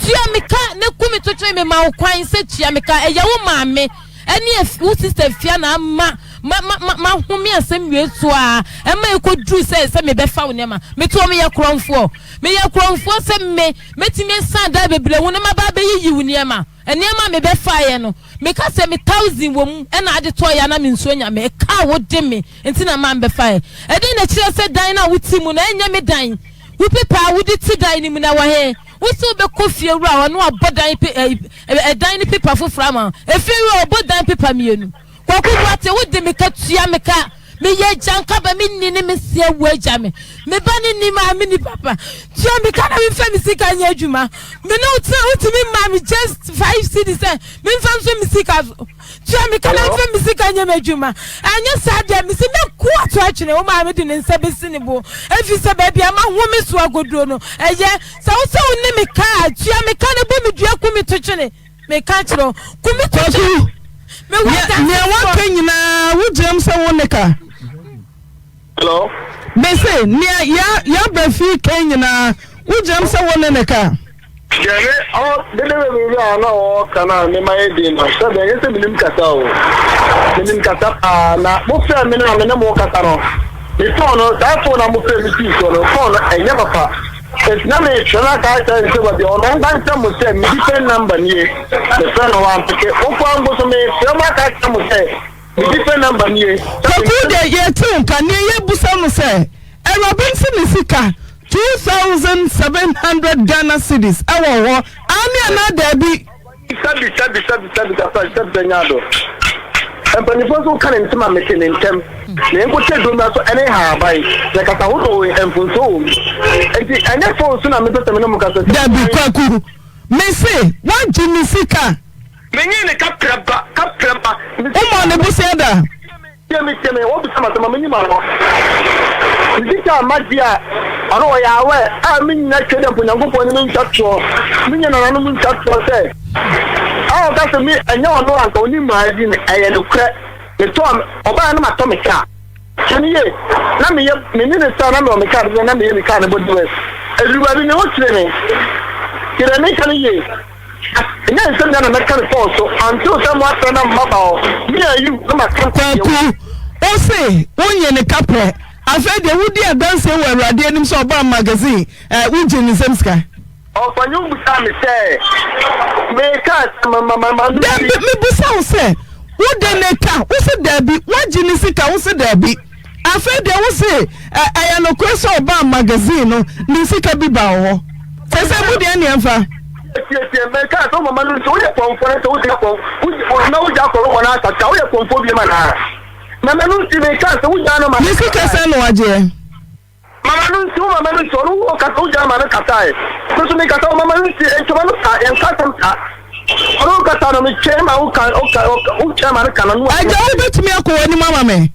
Tua me ka ne ku me to twene, mema wo kwan sɛ tua me ka, ɛyɛ wo maame ɛne wo sista Afia na ama ma ma ma mahome asɛm wei so a ɛma ɛkɔduru sɛ sɛ mebɛfa wo nneɛma. Metoɔ meyɛ korɔmfoɔ. Meyɛ korɔmfoɔ sɛ me, mɛtumi asiane da bebree ho na maba abɛyiyi wo nneɛma. Nneɛma a mebɛfaeɛ no, meka sɛ me thousand wɔ mu ɛna ade tɔeɛ a na mensuo Nyame. Ɛka a wode me nti na maa mebɛfaeɛ. Ɛdeɛn na ɛkyerɛ sɛ dan no a wote mu no ɛnyɛ me dan? Wo pepa a wode te dan no mu no ɛwɔ he? Wo se wobɛkɔ fie wura hɔ na wabɔ dan pe, ɛ, ɛdan no pepa foforɔ ama wo. Efie wura ɔbɔ dan pepa mmienu. Kwaku Boateng, wode me ka tua me ka. Meyɛ agyanka ba, menni ne me se awu agya me. Me ba no nni maame ni papa. Tua me ka na memfa me sika nyɛ adwuma. Me ne wo tena wotumi mmaa me just five cedis sɛ memfa nso me sika so. Tua me ka na memfa me sika nyɛ m'adwuma. Anyɛ saa deɛ mese mɛku ato atwene. Wo maame de ne nsa bɛsi ne bo ɛfiri sɛ baabi a mahome so agoduro no ɛyɛ. Sɛ wo sɛ wo ne me ka a, tua me ka na bɔ me dua ku me to twene. Meka kyerɛ wo, ku me to Kwaku, twene. nea waka nyinaa wogyinam sɛ wo ne ka? Hello? Mese, nea ya yaba fi kan nyinaa wogyinam sɛ wo ne ne ka? Deɛ me ɔ dede bebrebe a na ɔka no a mema yɛ den no sɛ bɛnyɛ sɛ menim kasa o menim kasa paa na mofrɛ me no a me ne mo kasa no me phone no saa phone a mofrɛ me sii soɔ no phone no ɛnyɛ papa nti na metwerɛ no aka akyerɛ no sɛ baabi a ɔno ɔnka nkyerɛ mo sɛ me different number nie mefrɛ no wampeke mokɔ mpo so mefrɛ mo aka akyerɛ mo sɛ Me different number nie. Kwaku deɛ yɛte wo nka neɛ yɛbusa no sɛ awuraba nsi ne sika 2700 Ghana cedis ɛwɔ hɔ aane anaa daabi. Sɛbi sɛbi sɛbi sɛbi kasa sɛbi sɛ nyaado mpanyinfoɔ nso ka ne ntem a mete ne ntɛm na yɛn kɔkyɛ duro so ɛne haaban na kasa ahodoɔ wɔ mfonsuo wɔ mu nti ɛnyɛ phone so na mepɛ sɛ me ne mo kasa. Dabi kwaku mese wagye ne sika. Menyee ne kaprɛ ba, kaprɛ ba. Womɔɔ ne bosea da? Tie me, tie me, wobisa me asɛm a menim ano. Me sika a magye a, ɔno ɔyɛ aware a mennya twa dɛ mpo Nyankopɔn ne me ntwa toɔ, me nya nananom ntwa toɔ sɛ, a ɔka sɛ me ɛnyɛ ɔno anka ɔnim maa di no, ɛyɛ nokorɛ. Metɔɔ, ɔbaeɛ no matɔ me kaa. Hwɛ no yie, na meyɛ, me ne no tra na mewɔ me kaa dodoɔ na meyɛ me kaa no body work. Ɛduru baabi me ho kyere me. Tie deɛ meka no yie. Ɛnyɛ nsɛm nyinaa na mɛka no phone so until sɛ moafrɛ na maba hɔ. Me and you na maka deɛ. Kwaku, wo se wonye ne kaprɛ, afei deɛ wodi adanseɛ wɔ Awurade anim sɛ ɔbaa magazine eh, wogye ne nsam sika. Ɔpanyin bisaa me sɛ, Mekaa sɛ ma ma ma. Dabi, mebisa wo sɛ, wode ne ka? Wo se dabi. Woagye ne sika? Wo se dabi. Afei deɛ wo se ɛyɛ nokorɛ sɛ ɔbaa magazine no ne sika bi baa wo hɔ. Sɛsɛ mu deɛ neɛ mfa. Tie tie, mekaa sɛ wo mama no nti woyɛ kɔmfoɔ na sɛ wogya kɔm na wogya kɔm wɔ n'asase a woyɛ kɔmfoɔ biom anaa? Mama no nti mekaa sɛ wogyaa no ma. Ne sika sɛn na wagyeɛ? Mama no nti, wo mama no nti, ɔno wo kasa, wo gyaa ma no kasae. Me nso me kasa, wo mama no nti, ntoma no sa, yɛn ka asɛm sa. Ɔno wo kasa no, me twɛn ma wo ka, wo ka, wo twɛn ma no ka no. Agya, wo bɛtumi akɔ w'anim ama me?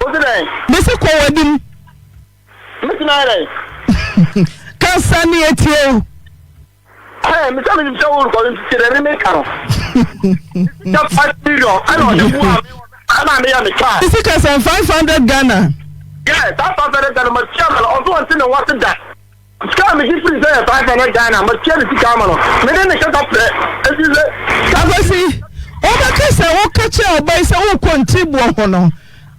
Wo se dɛn? Me se kɔ w'anim. Me tumi ayɛ dɛn? Kasa ne yɛtie wo. Ɛɛ, me sɛ menim sɛ worekɔ no nti kyerɛ ne meka no. Sika 5 million ɛna ɔde boa me ɛna meyɛ me kaa. Sika sɛn 500 Ghana. Yeah, saa 500 Ghana matua ma no, ɔnso ɔnte ne ho ase da. Sika a megye firi sɛ yɛ 500 Ghana, matua ne sika ama no, mene ne kasa prɛ, enti sɛ. Akwasi, wobɛka sɛ woka kyerɛɛ ɔba yi sɛ worekɔ Ntiboɔ ho no,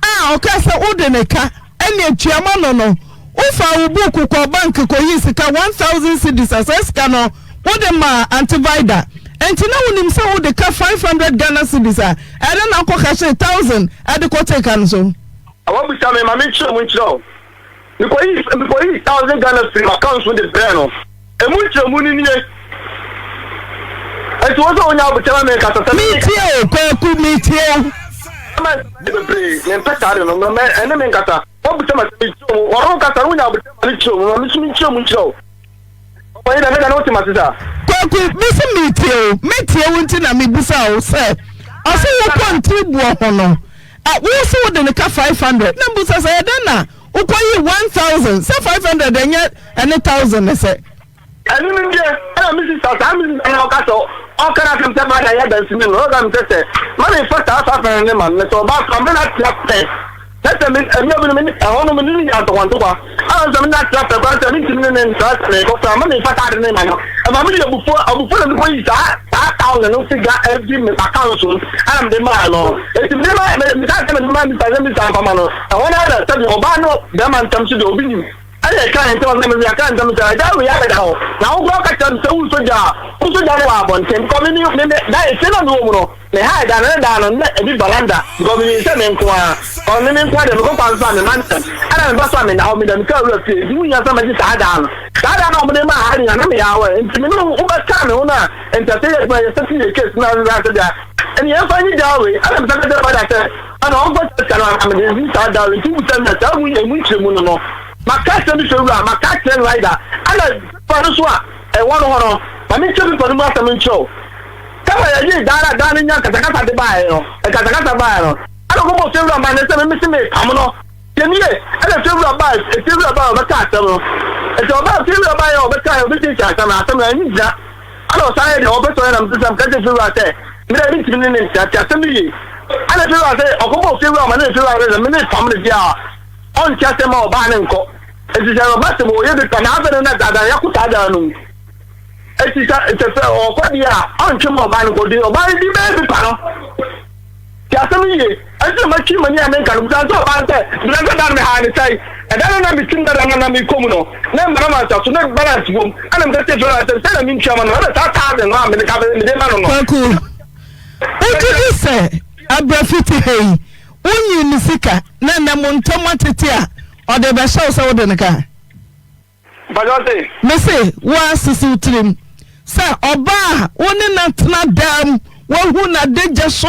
a ɔkaa sɛ wode ne ka ɛne tua ma no no, wofaa wo buuku kɔɔ bank kɔyii sika 1000 cedis a saa sika no wode maa Aunty Vida. Ɛnti na wonim sɛ wode ka 500 Ghana cedis a ɛno na wokɔ kahyee 1000 de kɔtee ka no so? Wabisa me ma menkyerɛ mu nkyerɛ wo. Mekɔyii mekɔyii 1000 Ghana firii m'account mu de brɛɛ no. Emu nkyerɛmu no nie. Enti wo sɛ wonya abokyɛ ma menkasa sɛ me. Metie o, Kwaku, metie o. Mɛma nsɛm bebree, mempɛ saa de no, mɛ ɛne me nkasa. Wabisa ma sɛ mekyerɛ mu, ɔno nkasa no wonya abokyɛ ma no kyerɛ mu, ma me nso menkyerɛ mu nkyerɛ wo. Ɔpanyin dɛ meka no wote m'ase saa? Kwaku, mese metie o, metie wo nti na mebisa wo sɛ, ɔse wokɔ ntiriboɔ ho no, wo se wode no ka 500, na mebisa sɛ ɛyɛ dɛn na Wokɔyii 1000 sɛ 500 ɛnyɛ ɛne thousand ne sɛ. Ɛno no deɛ ɛna me sista saa me sista na ɔka sɛ ɔka no asɛm sɛ brada yɛ dansini no ɔka me sɛ sɛ ma me fa saa 500 ne ma no sɛ ɔba so me na tea pɛ na sɛ me ɛmi obi no me ɛhɔ no me ne nya ntɔkwa ntɔkwa ɛna sɛ me na tea pɛ kora sɛ me ntumi ne ne ntra sɛ me kɔ so ma me fa saa de ne ma no ɛma me de abufuo abufuo na me kɔ yi saa saa thousand no fi ga ɛfi me account so ɛna me de maa no eti me de ma me me saa sɛ me de ma me sa sɛ me sa nfa ma no. Ɛhɔ no ara na sɛdeɛ ɔbaa ne ɔbarima ntam so deɛ obi nim. Ɛna ɛkaa yɛn ntam asɛm, yɛkaa ntam sɛ, Agya wei abɛda hɔ, na wo koraa woka kyerɛ me sɛ wosɔ gya a, wosɔ gya no wɔ abɔnten, because me me me dan efie no a mewɔ mu no, me ha dan no ne dan no na ebi veranda, because menim sɛ me nko ara, because me me nko ara deɛ mekɔ kwan so a mema ntɛm, ɛna meba so a meda hɔ, meda me kaa wura fie, nti wonhia sɛ mɛgye saa dan no. Saa dan no a wɔde maa ha nyinaa na meyɛ aware, nti me ne wo wobɛkaa me ho no a, nti ɛsɛ yɛ adwuma yɛ sɛ yɛ case no a sɛ deɛ ɛne yɛmfa nyi dan wei, ɛna mesa ka kyerɛ brother sɛ, Ana ɔmfa sika no anaa mede nsi saa da nti wobisa me a saa mu emu nkyerɛmu no no maka asɛm bi sɛ wura maka akyerɛ no rider ana pepa no so a ɛwɔ no hɔ no ma menkyerɛ pepa no mu asɛm nkyerɛ wo kama yɛyee daa na daa no nya nkasakasa de baeɛ no nkasakasa baeɛ no ana ɔkɔbɔ fie wura ma ne sɛ meme se mepam no Yɛnie ɛna fie wura baeɛ fie wura baeɛ ɔbɛka asɛm no nti ɔbaa fie wura baeɛ ɔbɛka ɔbɛsiesie asɛm no asɛm no anyi gyina Ɛna ɔsan yɛ deɛ ɔpɛ sɛ ɔyɛ na mete sɛ meka kyerɛ fiewura sɛ me deɛ mentumi ne no ntena te asɛm no yie. Ɛna fiewura sɛ ɔkɔbɔɔ fiewura ma ne fiewura no sɛ me ne pam no deɛ a ɔnte asɛm ma ɔbaa no nkɔ. Enti sɛ ɔba sɛ ɔyɛ bi pa na afei no na daadaa yɛako saa dan no mu. Enti sɛ sɛ sɛ ɔkɔ deɛ a ɔntwe ma ɔbaa no nkɔ deɛ ɔbaa no di bɛyɛ bi pa no. Te asɛm no yie. Ɛnti na matwi m'ani a menka no. Bisa sɛ ɔbaa no sɛ, bisa sɛ da no mehaa no sɛn? Ɛda no na metim dada no na mekɔ mu no, na mmara ma nsa so, na balance wom. Ɛna meka kyerɛɛ Fiona sɛ, sɛn na mentua ma no? Ɛna saa thousand no a mede ka mede ma no no. Kwaku, wogye di sɛ abrɛfi te ha yi, wonyii ne sika na ɛnnɛ mo ntam atete a, ɔde rebɛhyɛ wo sɛ wode no ka? Mpakyɛw se. Mese wo ara sisi wo tirim sɛ ɔbaa a wo ne no atena daa mu, woahu n'adagya so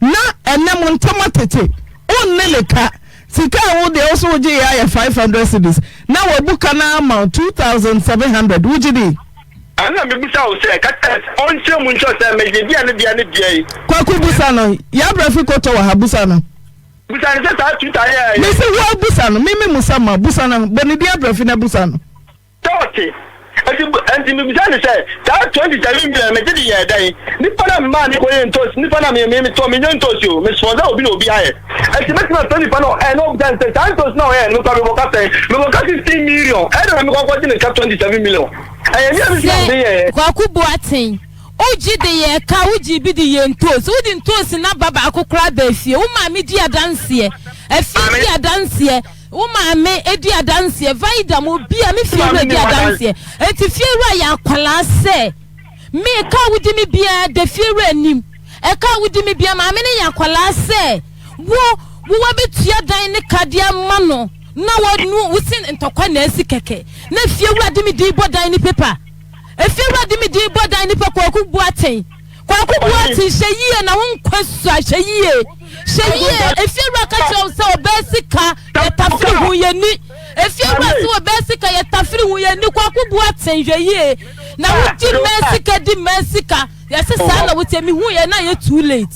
na ɛnnɛ mo ntam atete, wonne ne ka. Sika a wo deɛ wo so wogye yɛ ayɛ 500 cedis na wabu ka no ara ama wo 2700, wogye di? Ɛno na mebisa wo sɛ, ka kyerɛ no sɛ ɔnkyerɛ mu nkyerɛ wo sɛ megye deɛ ne deɛ ne deɛ yi. Kwaku busa no, Yɛabrɛfi kɔtɔ wɔ ha, busa no. Busa no sɛ saa Twitter yɛ ɛyɛ. Mese wo abusa no, me me musa ma, busa no, bɔ ne din abrɛfi na busa no. Sɛ ɔte. Enti enti mebisa no sɛ saa 27 million megye de yɛɛ dɛn? Nipa na memaa ne kɔyɛ ntosi, nipa na me me metɔ menyɛ ntosi o, me sponsor obi na obi ayɛ. Enti mɛtumi afrɛ nipa no ɛ na ɔbisa no sɛ saa ntosi na ɔyɛ no mekɔ mebɔ ka sɛn? Mebɔ ka 16 million, ɛdɛn na mekɔ akɔgye ne ka 27 million? Ɛyɛ me a me sika mede yɛɛ. Sɛ Kwaku Boateng Wogye de yɛɛ ka, wogyee bi de yɛɛ ntoosi. Wode ntoosi no aba baako koraa baa fie. Wo maame di adanseɛ. Afie di adanseɛ. Wo maame di adanseɛ, Vida mo obi a me fie wura di adanseɛ. Enti fie wura yɛ akwadaa sɛ me ɛka a wodi me biara da fie wura anim. Ɛka a wodi me biara maame no yɛ akwadaa sɛ wo wo wabɛtua dan ne ka de ama no na wɔnu wo se ntɔkwa na asi kɛkɛ na fie wura de me din bɔ dan ne paper. Efie wura de me din bɔ dan ne paper Kwaku Boateng. Kwaku Boateng hwɛ yie na wo nkwa sua hwɛ yie hwɛ yie efie wura ka kyerɛ wo sɛ ɔbaa sika yɛ tafiri ho yɛ ni efie wura sɛ ɔbaa sika yɛ tafiri ho yɛ ni Kwaku Boateng hwɛ yie na wo di mmaa sika di mmaa sika yɛse saa na wotie me hu yɛ na yɛ too late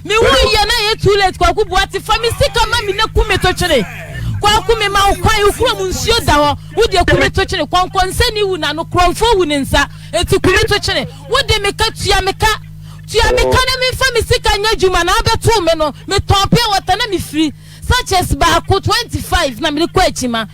me hu yɛ na yɛ too late Kwaku Boateng fa me sika ma me na ku me to twene Kwaku me ma wo kwan wo kurom nsuo da hɔ wo deɛ ku me to twene kɔnkɔnsani wu na no korɔmfoɔ wu ne nsa eti ku me to twene. Wode me ka tua me ka Tua me ka na memfa me sika nyɛ adwuma na abɛtoo me no metɔn pure water na mefiri sachets baako 25 na mede kɔ akyima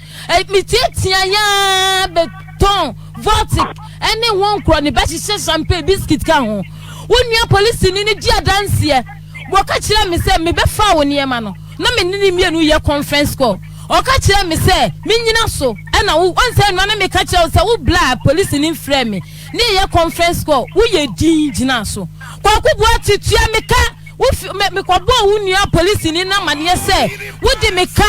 Metiatia yaa bɛtɔn Voltic ɛne ho nkorɔ ne bɛhyehyɛ champagne biscuit ka ho Wo nua polisini no di adanseɛ Wɔka kyerɛɛ me sɛ mebɛfa wo nneɛma no na me ne ne mmienu yɛ conference call Ɔka kyerɛɛ me sɛ menyina so ɛna wo ɔnsɛ ɛno na meka kyerɛ wo sɛ wo bla polisini mfrɛɛ me ne yɛ conference call wo yɛ din gyina so Kwaku Boakye tua me ka wo fi me mekɔbɔɔ wo nua polisini no amaneɛ sɛ wo de me ka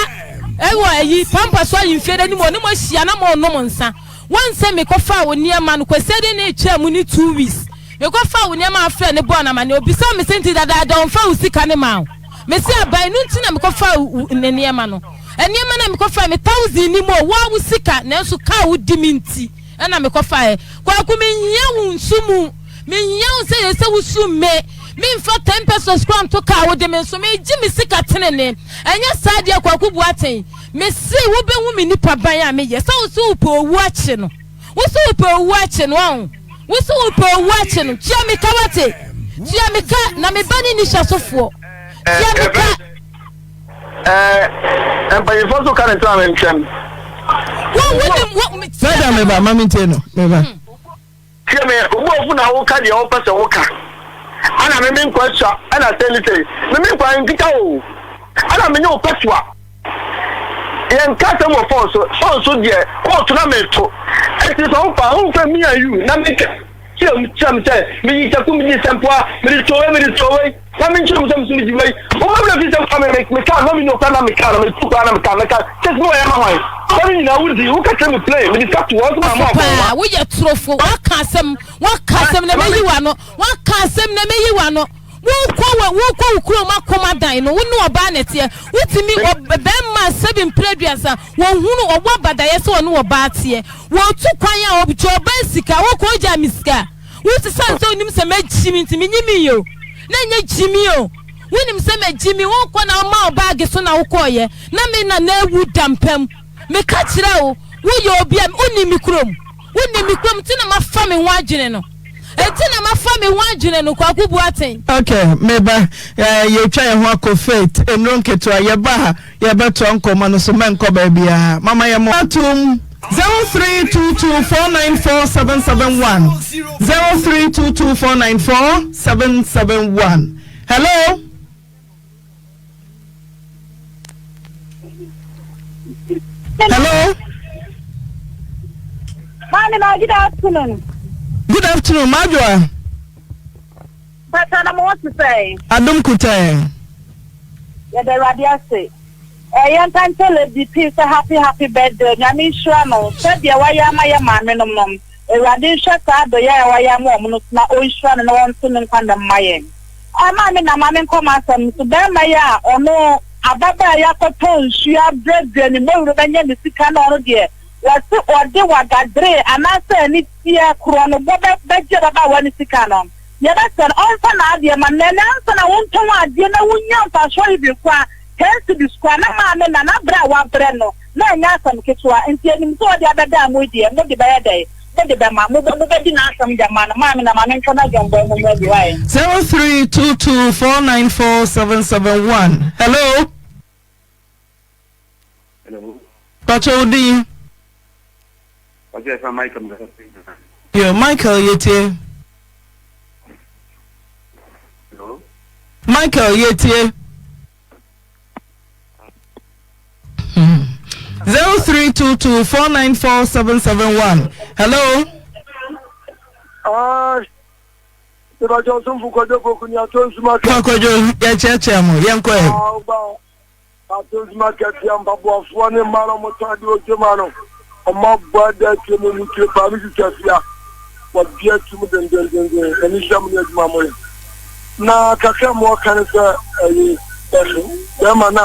ɛwɔ ayi pampa so ahemfie no anim ɔne mo ahyia na mo nom nsa wɔn sɛ mekɔfaa wo nneɛma no Kwasiada ne ɛtwaa mu ne 2 weeks mekɔfaa wo nneɛma afrɛ ne bɔɔ no amaneɛ obisa me sɛ nti dadaada ɔmfa wo sika ne maa wo mese aban no nti na mekɔfaa ne nneɛma no nneɛma na mekɔfaa me thousand ni mu o wo a wo sika nanso kaa wo di me nti Ɛna me kɔfaeɛ. Kwaku me nhia wo nsu mu me nhia wo sɛ yɛ sɛ wo su me me nfa ten pesos kora nto kaa wo de me nso me gye me sika tenene ɛnyɛ saa deɛ Kwaku Boateng me se wo bɛ hu me nipa ban a me yɛ sɛ wo se wo pɛ owu akye no wo se wo pɛ owu akye no ɔn wo se wo pɛ owu akye no tua me ka wate tua me ka na me ba ne ni hyɛ sofoɔ tua me ka. Ɛɛ mpanyinfoɔ nso ka ne ntena me ntwɛn. Wo wo nim wo. Fɛda me ba ma me ntie no me ba. Tie me obu ofu na woka deɛ wopɛ sɛ woka ɛna me me nkwa sua ɛna sɛ ne sɛ me me nkwa nkita o ɛna me ne wo pɛsoa yɛn ka asɛm wɔ fɔn so fɔn so deɛ kóòtù na meto ɛti sɛ wofa womfɛ me and you na meka kyerɛ mu kyerɛ mu sɛ meyi sɛko meyi sɛmpoa mede towei mede towei na menkyerɛ mu sɛ meso megye wei woma werɛ fi sɛ wofa me mekaa na mene okora na mekaa na metu koraa na mekaa mɛka kyɛ sɛ wɔyɛ ma hwan sɛ ne nyinaa wodi woka kyerɛ me plane mede sika to hɔ nso ma mo paa woyɛ torofo waka asɛm waka asɛm na mɛyi w'ano waka asɛm na mɛyi w'ano wokɔ wɔ wokɔ wo kurom akoma dan no wo ne ɔbaa na ɛteɛ wotumi bɛrima sɛbi mpere aduasa wɔhunu ɔwɔ abadayɛ sɛ ɔne ɔbaa teɛ Wɔtu kwan a ɔgye ɔbaa sika, wokɔ ogya me sika. Wosesa sɛ onim sɛ magyi me nti menye me o. Na ɛnyɛ gyimi o. Wonim sɛ magyi me, wokɔ na woma wo baage so na wokɔɔyɛ. Na me na na awu da mpa mu. Meka kyerɛ wo, woyɛ obi a wonim me kurom. Wonim me kurom nti na mafa me ho adwene no. Enti na mafa me ho adwene no, Kwaku Boateng. Ok, meba. Eh, yɛtwa yɛn ho akɔ Faith, nnuro nketewa. Yɛba a, yɛbɛtoa nkɔmmɔ no so. Mɛnkɔ baabiara. Mama yɛn mo. Atom, 0322494771. 0322494771. Hello? Hello. Maame ma good afternoon. Good afternoon, Madwoa. Pata na mo ho te sɛn? Adom kutɛɛ. Yɛda Awurade ase. Ɛyɛ nka nkyɛ Lady P sɛ happy happy birthday. Nyame nhyira no sɛdeɛ wayɛ ama yɛ maame nom no. Awurade nhwɛ saa adɔeɛ a wayɛ ama wɔn no so na ɔnhyira no na ɔnto ne nkwa nna mma yɛn. Ɛma me na ma menkɔ m'asɛm so. Barima yi a ɔno ababaa yi akɔtɔ nsuo abrɛbrɛ ne mmɔwuro bɛnya ne sika na ɔno deɛ wɔse ɔde wagadere anaasɛ aniteɛ korɔnobɔ bɛ bɛgye ababaawa no sika no, yɛbɛsrɛ no ɔmfa n'adeɛ ma no. Na ɛnɛ ansa na wontɔn adeɛ na wonya mfasoɔ even koraa ten cedis koraa na maame na n'abrɛ a wabrɛ no na ɛnyɛ asɛm ketewa. Nti yɛnim sɛ ɔde abɛdaa mo yi deɛ mode bɛyɛ dɛn? Mode bɛma, mobɛ, mobɛdi n'asɛm de ama no. Maame na maame ntwa n'adwambɔ mu mmra bi, wai. 0322494771 Hello. Hello. Pacho wo din? Pacho yɛfrɛ Michael mekasa firi Yo, Michael yɛtie. Hello. Michael yɛtie. 0322 494 771. Hello. Ah, ìbàjẹ́ ọ̀sùnfù kọjọ́ fòkù ni àtúnṣe máa kẹ́. Kọjọ yɛkyerɛkyerɛ mo yɛnkɔ ɛ. Atos market yɛ mpaboafoɔ ne mmaa na wɔtɔn adeɛ wɔ dwam ha no, wɔabɔ ada atie mu mu tire paa. Me sisi afia, wɔabue ato mu dendendenden. Ani hyɛ mo ne adwuma a moyɛ. Na kakra a mewɔ ka ne sɛ ɛyi ɛhe bɛrima no a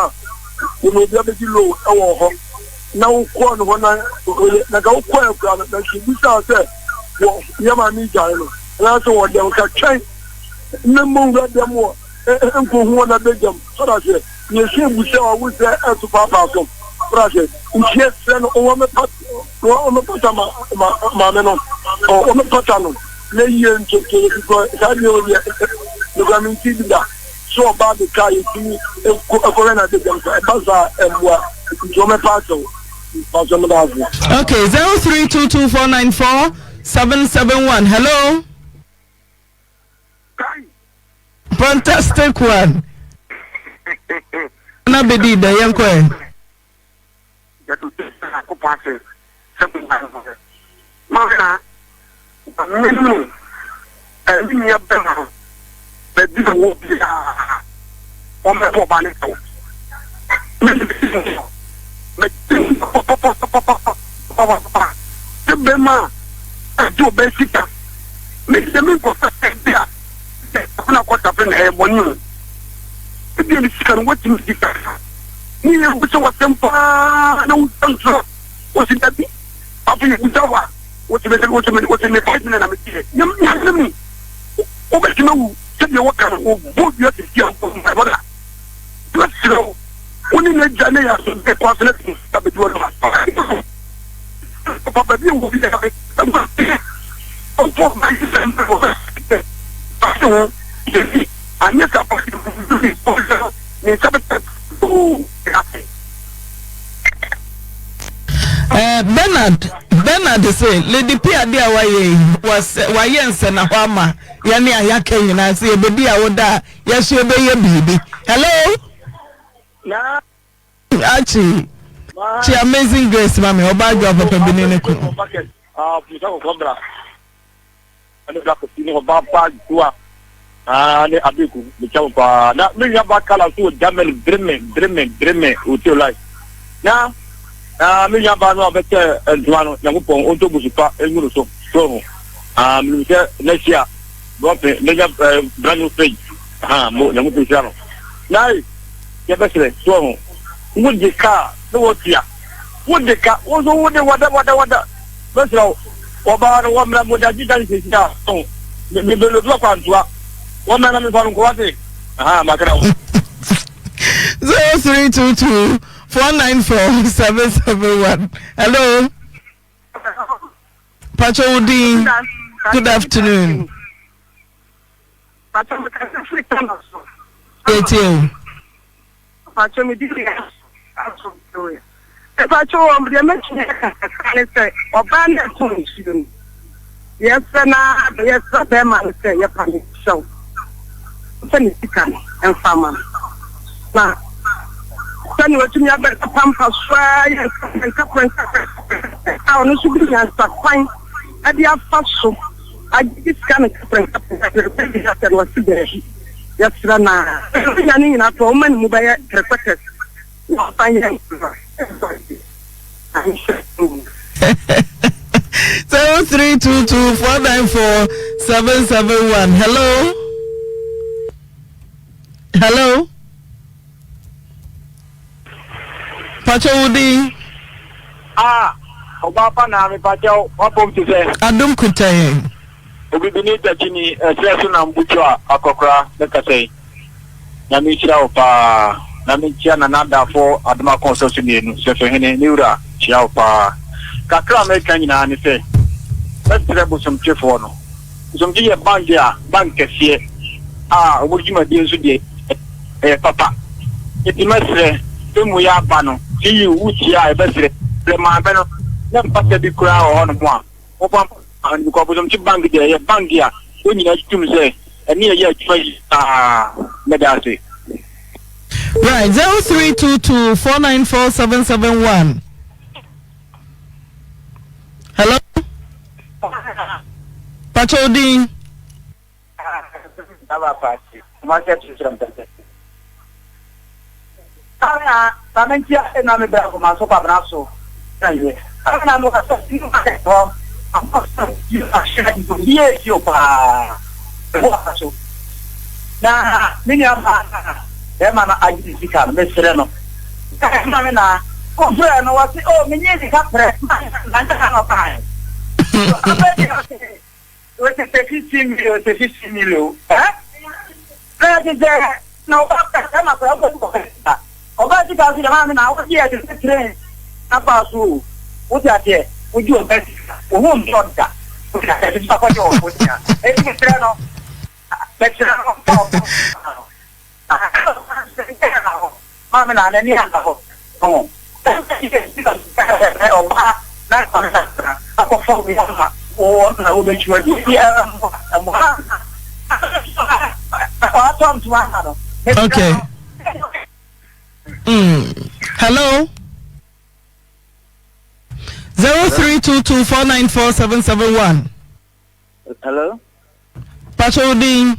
wɔn obi abɛgye loan ɛwɔ hɔ na wokɔɔ ne hɔ na ɔyɛ na nka wokɔɛ koraa no na nka ebisaa sɛ wɔ yɛ maame gyae no anaasɛ wɔ dɛm ka twɛn ne mo wura dɛm wɔ nkohu wɔn abɛgyam sɔrɔ aseɛ. Yɛsua bu sɛ ɔwo sɛ ɛto paapaa so. Wọ́n ase nti yɛsrɛ no wɔn mɛpata ma ma maame no wɔn mɛpata no na yie ntoto yɛ bikɔ saa deɛ wɔ deɛ nokura mi nti bi da so ɔbaa de kaa yɛtumi ɛkɔ ɛkɔhwɛ na adagya sɛ ɛba saa ɛmmoa nti wɔn mɛpa akyɛw pasɛ mo da ase. Okay, 0322494771. Hello. Fantastic one. Na bedi dɛ yɛn kɔ ɛ. Bɛma a ɛde ɔbɛ sika mede me nkɔfɛ bi a Tafena kɔ tafena ɛyɛ bɔne o. Ebia ne sika no watumi di kakra. Ne yɛ bisa wasɛm paa na wotwa ntorɔ. Wɔsi dabi. Afei yɛbusa wa wɔsi me wɔsi me wɔsi me five million na me gyeɛ. Nyame mu wobɛtumi awu sɛdeɛ wɔka no wɔbɔ dua sisi a my brother. Mɛsrɛ wo wo ne n'agya ne yɛ aso bɛkɔ ase na sika bɛdi wɔ no. Papa baabi a wɔ biara ɔmfa ɔman yi sɛ mmerɛ wɔ ase ho yɛbi anyɛ saa pa ne nsa bɛtɛ ase. Eh, Bernard, Bernard se Lady P ade a wayɛ yi, wayɛ nsɛnahɔ ama yɛne a yɛaka nyinaa sɛ yɛbɛdi awoda a yɛso yɛbɛyɛ biribi. Hello? Achi, kyi Amazing Grace ma me, ɔbaa adwoa papa bi ne ne kunu. Ne abeku mekyɛ wo paa na me nua ba kala nso wɔ Germany Bremen Bremen Bremen hotel life na na me nua ba no a ɔbɛkyɛ ntoma no Nyankopɔn ɔntɔ busu pa ngu no so so ho ah menim sɛ next year brɔfe menya brand new fridge ha mo Nyankopɔn hyira no na Yɛbɛsrɛ, so wahu? Wode ka a, na woatua. Wode ka, wo nso wode wada wada wada. Mɛsrɛ wo, wɔbaa no, wɔmmra mogya gye dan seesei a, so ho? Me, me belodu akwantoa. Wɔmmra na memfa no nkɔ, wate? Ahaa, makra wo. 0322 494 771. Hello. Pacho wo din. Good afternoon. Pacho me kasa firi Tano so. Yɛtie o. Pacho me di deɛ aso bewe. Pacho wɔ deɛ mɛtumi aka kakra ne sɛ ɔbaa no ɛtɔn nsuo no yɛsrɛ na yɛsrɛ bɛrima no sɛ yɛpa ne kyɛw sɛ ne sika no ɛmfa ma no na sɛnea watumi abɛda pampa so ara yɛ nkaprɛ nkaprɛ a ɔno nso bi nyansa kwan de afa so Agye sika no kaprɛ kaprɛ kaprɛ bɛ bi asɛ no ɔsi daabi yɛsrɛ no a ɔnya ne nyinaa tɔ ɔma ne mu bɛyɛ three quarters na ɔsan yɛ nkura ɛsɔ anhyɛ mu. 0322 494 771 hello hello Pakyɛ wo din? Ah, ɔbaa pa naa me pakyɛ w'apɔm te sɛ? Adom kuta yɛn. Obibini takyini ɛserɛ so na mbutu a akɔkora me kasa yi. Nyame nhyira wo paa na me nkyia Nana Adafo Adomako ɔtɔ so mienu Sɛfɛhene me wura kyia wo paa. Kakra a meka nyinaa ne sɛ mɛsrɛ bosomtwefoɔ no Bosomtwe yɛ bank a bank kɛseɛ a wɔn dwumadie nso deɛ ɛyɛ papa. Nti mɛsrɛ sɛ mmuaeɛ aba no TU wo tie a yɛbɛsrɛ sɛ maame no na mpata bi koraa wɔ hɔ nom a momfa mpata no because Bosomtwe bank deɛ ɛyɛ bank a wɔn nyinaa gye tom sɛ ɛne yɛyɛ adwuma yie paa. Meda ase. Right, 0322 494 771. Pakyɛ wo din? Na me nua baa no a bɛrima no agye ne sika no, mesrɛ no. Ɛma me na ɔfrɛ no, wɔse, oh, menyee sika prɛ, ma na nyɛ ha na ɔbaeɛ. Afei deɛ ɔse, ɔse sɛ 15 million, sɛ 15 million, eh? Na ɛte sɛ na ɔba bɛrima koraa wobɛsi ɔbaa sika. Ɔbaa sika nso deɛ maame na wogye ɛte sɛ train aba so o. Wote aseɛ, wogye ɔbaa sika, wo ho ntɔ da. Wote aseɛ, ɛte sɛ akɔgye ɔbosea. Enti mesrɛ no, mesrɛ no ɔmfa ɔbaa sika no. Maame na n'ani anda hɔ. Okay. Hello. 0322494771. Hello. Pacho wo din?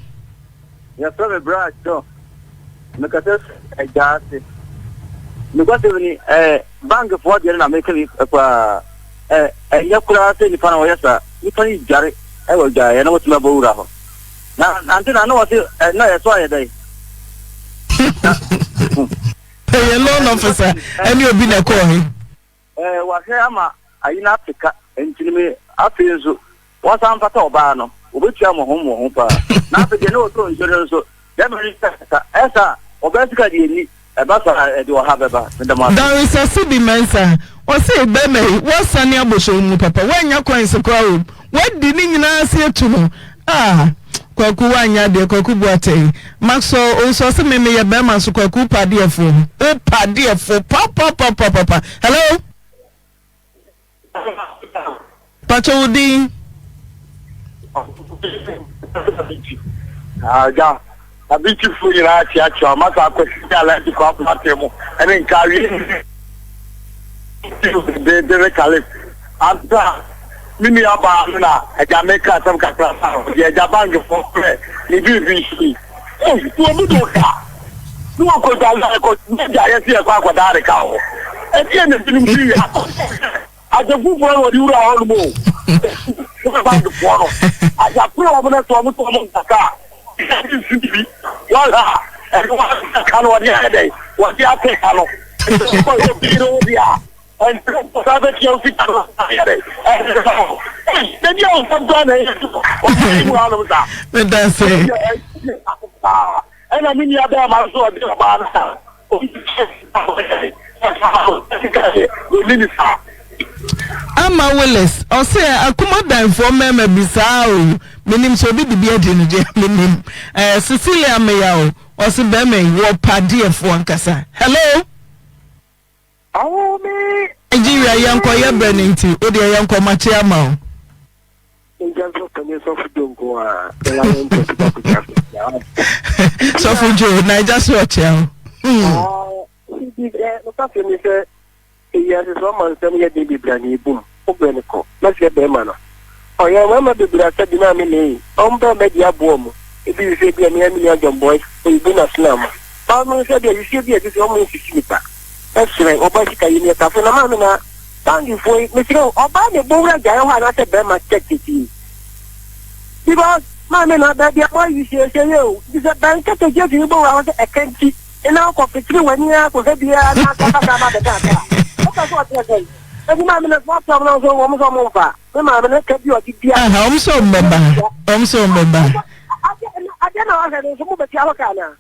Yɛfrɛ me Bra John. Mekasa fi Agya ase. Nokwasɛm ni, ɛɛ bankfoɔ deɛ no na meka bi paa. Ɛɛ ɛnyɛ koraa sɛ nipa no wɔyɛ saa. Nipa no dware ɛwɔ adwaeɛ na wɔtumi abɔ wura hɔ. Na nante na na wɔse ɛ na yɛso ayɛ dɛn? Ɛyɛ loan officer ɛne obi na ɛkɔɔ he. Ɛɛ wahwɛ ama ayi no ate ka nti no me afei nso wɔsan mfata ɔbaa no wɔbɛtua mmɔho mmɔho paa na afei deɛ na ɔtɔ nsuo no nso bɛrima no sika kasa ɛsa a ɔbaa sika deɛ nni ɛba saa a ɛde ɔha bɛba meda mo ase. Doris Asibi Mensah ɔse bɛrima yi woasane abɔhyɛ wo mu papa woannya coins koraa wom woadi ne nyinaa ase atu no ah Kwaku woanyɛ adeɛ Kwaku Boateng Maxwell Owusu ɔse me meyɛ bɛrima nso Kwaku wopɛ adeɛfoɔ wopɛ adeɛfoɔ papapapapa hello Pakyɛ wo din. Agya, abitifo nyinaa kyeakyea masa akwasi ne alhaji kwabena atemu ne nkawie dendenden kalif ansa me nua baa no na agya meka asɛm kakra ma no deɛ agya bankfoɔ frɛ ne biribi si wɔn mu do ka ne wɔkɔ dwa ɛkɔ gya yɛsi ɛkɔ akɔdaa ne ka hɔ ɛdeɛ na ebinom fi yɛ Adze fofor na wɔdze wuraa hɔ no mu o, wɔyɛ bankfoɔ no, adze kor a wɔn sɛ wɔn sɛ wɔn nkasa a, ɛde nsi bi, wɔhwɛ a, ɛno ara ka no wɔde ayɛ dɛn, wɔde ate ka no, nti wɔkɔ yɛ obi yere wo deɛ a, ɛnti wɔsan bɛtua wo sika no ayɛ dɛn, ɛde ma wo. Baabi a wɔsɛm koraa na ɛyɛ wɔn mu hanom saa. Meda se. Ɛna me nua bɛrima nso ɔde ɔbaa no a Ama Willis ɔse akuma danfoɔ mmarima bi saa o menim sɛ obi de bi adi no deɛ menim eh, Cecilia Meya o ɔse bɛrima yi wɔ padeɛfoɔ ankasa hello Nigeria yɛnkɔ yɛ brɛ no nti wodeɛ yɛnkɔ makye ama o Sɔfo Joe Naija so ɔkyea o. Nokwasɛm ne sɛ, ewiase so ɔma nsɛm yɛ den bebree a na ebum. Wobrɛ no kɔ. Mɛsrɛ bɛrima no. Ɔyɛ mmarima bebree a sɛbi na me nee, wɔn barima di aboɔ mu. Ebi te sɛ ebia me ara me nua John Boy, oyibo na sena mo. Baa no sɛ ebia wisie bi a ɛte sɛ wɔn nsisi nipa. Mɛsrɛ, ɔbaa sika yi ne ɛtafo na maame na Bankifoɔ yi, mesrɛ wo, ɔbaa na ɛbɔ wura gyaeɛ hɔ anaasɛ bɛrima kɛkɛ yi? Because maame na baabi a moayi siesie yɛ o, nti sɛ bɛn kɛkɛ gye tumi bɔ wura hɔ sɛ ɛka nti, na wokɔ fitiri w'ani ara kɔhwɛ biara na akasa aba abɛka ase a, wopɛ sɛ ɔteɛ sɛn? Enti maame na sɛ ɔtɔm no nso wɔn sɛ wɔn mfa. Me maame no ka bi ɔde bia. Aha, wɔn sɛ wɔn bɛba, wɔn sɛ wɔn bɛba. Adeɛ na wahwɛ no nso mo bɛtua hɔ ka anaa?